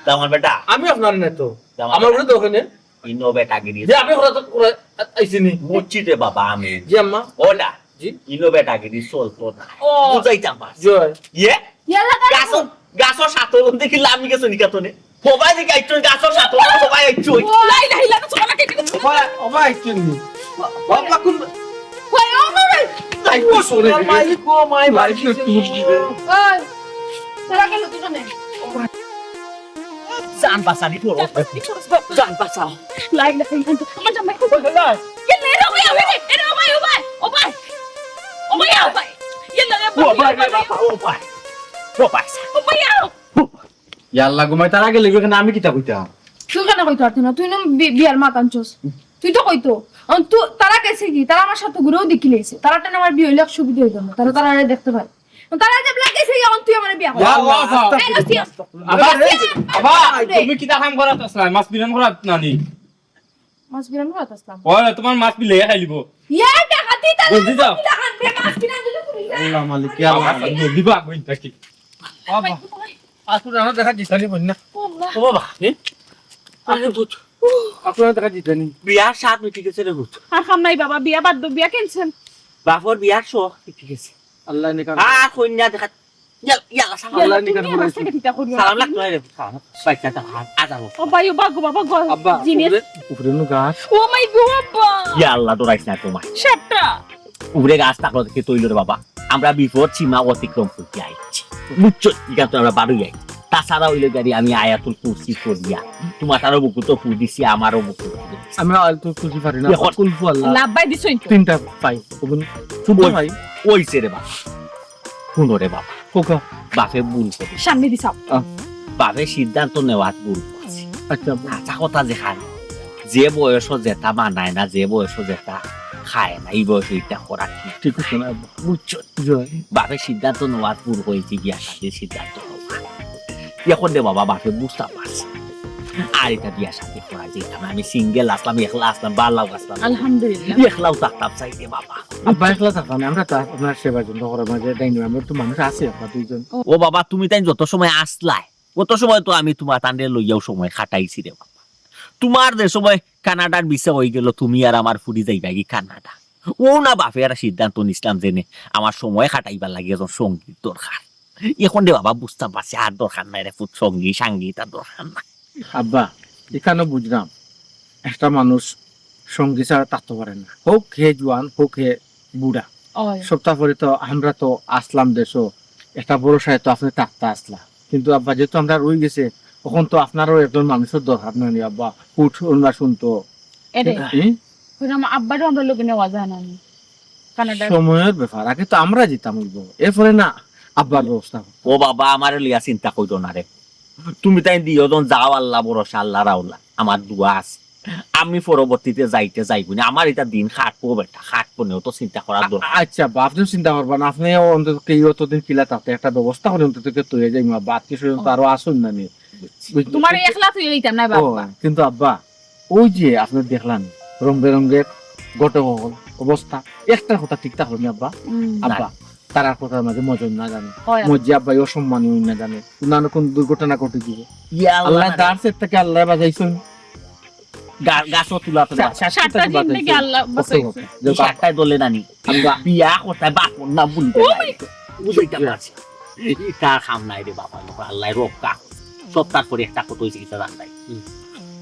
তা আমার বেটা। আমি আপনারে না তো। তা আমার আমার বেটা। উপরে তো ওখানে। ইনো বেটাগিরি। যে আমি ওরা তো ওরা আইছি নি। বুঝছি রে বাবা আমি। জি আম্মা। ওটা। জি। ইনো বেটাগিরি চলতো না। ও। বুঝাইতাম পারছি। জয়। ইয়ে? ইয়াল্লা, গাছো, গাছো সাতল দেখি লামি গেছো নিকা তনে। হবাই দেখি আইছো, গাছো সাতল হবাই আইছো। ও। লাই, লাই, লাই, চলো, কে, কে, চলো। ওবা, ওবা আইছো নি? বাবা কোন? কই, ও, ও, ও। তাই তো সরে গেছে। মাই গো, মাই ভাই, বাড়ি কি তুই? ওই, তোরা কেন দুজনে? জান বাঁচানি পড়ো। জান বাঁচাও। লা ইলাহা ইল্লাল্লাহ। আমার জামাই খুব ভালো। কে লে রে ভাই, ও ভাই, ও ভাই, ও ভাই। ও ভাই, ও ভাই। কে লে রে ও ভাই, ভাই, ও ভাই। ও ভাই। ও ভাই, ও। ইয়াল্লা, ঘুমাই তার আগে লেগে এখানে আমি কিতা কইতাম? তুই কেন কইতে পারতি না? তুই না বি-, বিয়ার মাত আনছস। তুই তো কইতো। অন তু-, তারা গেছে কি? তারা আমার সাথে ঘুরেও দেখি লেছে। তারা টেনে আমার বিয়ে হইলে এক সুবিধা হইতো না। তারা, তারা আরে দেখতে পায়। তারা যে ব্ল্যাক গেছে কি? অন তুই আমার বিয়া কর। ইয়াল্লা, আস্তা এই, এই, আস্তা। আবার, এই, আবার, আবার। তুমি কিতা কাম করাত আসলা? মাছ বিরান করাত নানি? মাছ বিরান করাত আসলাম। ওরে, তোমার মাছ বিলে খাই লিব। ইয়া, ডাকাতি তারা জলদি যাও। কিতা কাম বে? মাছ বিরান যদি পুলিশ যায়। আল্লাহ মালিক, ইয়া আল্লাহ। বাবা, জলদি বা, কই থাকি? বাবা। আসুন, আমরা দেখা দিতানি বল না। আল্লাহ। ও বাবা, এ? আরে ভূত। আপনারা দেখা দিতানি। বিয়ার সাত মিটি গেছে রে ভূত। আর কাম নাই বাবা, বিয়া বাদ দাও, বিয়া ক্যান্সেল। বাপর বিয়ার সহ মিটি গেছে। আল্লাহ নিকা। আর কইন্যা দেখা। ইয়া, ইয়া, সালাম। আল্লাহ নিকা তুমি আমার বলে। সাথে কিতা করিও? সালাম লাগতো না রে, সালাম। বাইচ্চা তা হাত, আ, যাবো। ও ভাই, ও বাগো, বাবা গো, আব্বা, জিনিস। উপরে, উপরে নু গাছ। ও মাই গো, আব্বা। ইয়া আল্লাহ, ডরাইস না তোমার। সাতটা। উপরে গাছ থাকলো দেখি তৈল রে বাবা। আমরা বিপদ সীমা অতিক্রম করতে আইছি। বুঝছো? এখান তো আমরা বারোই আইছি। তাছাড়া হইলো গাড়ি আমি আয়াতুল কুরসি পড়িয়া। তোমার তারও বুকু তো ফুল দিছি, আমারও বুকু ফুল দিছি। আমি আয়াতুল কুরসি পারি না। এখন কুলহু আল্লাহ। লাভবাই দিছইন তো। তিনটা পাই। ওগুন শুদ্ধ ওই, পাই। ওইছে রে বাবা। হুনো রে বাবা। খোকা। বাপে ভুল করে। সামনে দি চাও। আহ। বাপে সিদ্ধান্ত নেওয়াত ভুল করছে। আচ্ছা। হাছা কথা যেখান, যে বয়সো যেটা মানায় না, যে বয়সো যেটা খায় না, এই বয়সো এটা করা ঠিক। ঠিক আছে না? বুঝছো? জি। বাপে সিদ্ধান্ত নেওয়াত ভুল করেছে, বিয়া শাদির সিদ্ধান্ত নেওয়া। এখন রে বাবা, বাপে বুঝতাম পারছে। আর এটা বিয়া শাদি করা যেত না। আমি সিঙ্গেল আসলাম, একলা আসলাম, বালাও আসলাম। আলহামদুলিল্লাহ। একলাও থাকতাম চাই রে বাবা। আব্বা একলা থাকতাম না, আমরা তো আপনার সেবা যত্ন করার মাঝে ডাইনিং রুমে তো মানুষ আছে, আপনার দুইজন। ও বাবা, তুমি তাই যত সময় আসলায়, অত সময় তো আমি তোমার তানরে লইয়াও সময় কাটাইছি রে বাবা। তোমার যে সময় কানাডার ভিসা হয়ে গেল, তুমি আর আমার ফুরি যাইবা কি কানাডা? ও না বাপে আর সিদ্ধান্ত নিছিলাম যে নে, আমার সময় কাটাইবার লাগি একজন সঙ্গীর দরকার। এখন রে বাবা বুঝতাম পারছি, আর দরকার নাই রে ফুত, সঙ্গী সাঙ্গী তার দরকার নাই। আব্বা, এখানে বুঝলাম, একটা মানুষ সঙ্গী ছাড়া থাকতে পারে না, হোক হে জোয়ান, হোক হে বুড়া। ওই। সপ্তাহ পরে তো আমরা তো আসলাম দেশো, একটা ভরসায় তো আপনি থাকতে আসলা, কিন্তু আব্বা যেহেতু আমরা রয়ে গেছে, তখন তো আপনারও একজন মানুষের দরকার, না নি আব্বা? ফুট ওনা শুনতো। এরে। হুম? কইলাম, আব্বারও আমরা লগে নেওয়া যায় না নি? কানাডা। সময়ের ব্যাপার, আগে তো আমরা যেতাম হইব, এরপরে না আব্বার ব্যবস্থা করতাম। ও বাবা, আমারে লইয়া চিন্তা করো না রে। তুমি তাই দিও জন যাও, আল্লাহ ভরসা, আল্লাহ রাওলা, আমার দোয়া আছে। আমি পরবর্তীতে যাইতে যাইবো না, আমার এটা দিন খাটবো বেটা, খাটবো না, অত চিন্তা করার দরকার। আচ্ছা আব্বা, আপনিও চিন্তা করবা না, আপনি অন্তত কেউ অতদিন কিলা থাকতে একটা ব্যবস্থা করে অন্তত কে তৈরি যাই মা, বাদ কি শুধু তো আরো আসুন না নি। বুঝছি। তোমার একলা তুই এইতাম না ও, বাবা। কিন্তু আব্বা, ওই যে আপনি দেখলেন রং বেরঙের ঘটক হকল অবস্থা, একটা কথা ঠিক থাকলো না আব্বা। হুম। আব্বা, তারার কথার মাঝে মজন না জানে, হয়। মজ্জি আব্বা অসম্মানী হই না জানে, নানা কোন দুর্ঘটনা ঘটে গিয়ে ইয়া আল্লাহ আল্লাহ রে। দার সেট থেকে আল্লাহ বাজাইছেন। গা- গাছও তুলা তুলা। সা- সা- সাতটা থেকে দিন বাজাইছেন। থেকে আল্লাহ কত বাঁচাইছে। কথা। যে এই সাতটায় দলে নানি। আব্বা, বিয়া করতে বাপ না বলি দে ভাই। বুঝাইতে পারছি। ইটা কাম নাই রে বাবা, লোক আল্লাহ রক্ষা। সব তারপরে একটা কত হয়েছে কিতা জান নাই।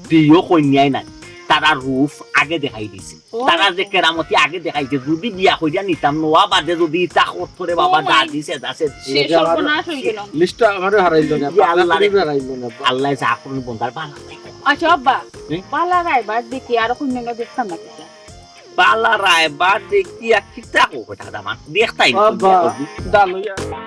বিয়েও কইনিয়াই নাই। তারা রূপ আগে দেখাই দিছে। ও। তারা যে কেরামতি আগে দেখাইছে, যদি বিয়া করিয়া নিতাম, নোয়া বাদে যদি ইটা করতো রে বাবা, ও my দাদি সে দাসে। সে সর্বনাশ হয়ে গেল। লিস্টটা আমারও হারাইল না, ইয়া আল্লাহ রে। হারাইল না। আল্লাহ যা করুন বন্দার বালা। আচ্ছা আব্বা, হুম? বালা রায়বার দেখি আর কোন দেখতাম না কিতা। বালা রায়বার দেখি আর কিতা কো বেটা দামান। দেখতাই না। আব্বা, ডাল হইয়া।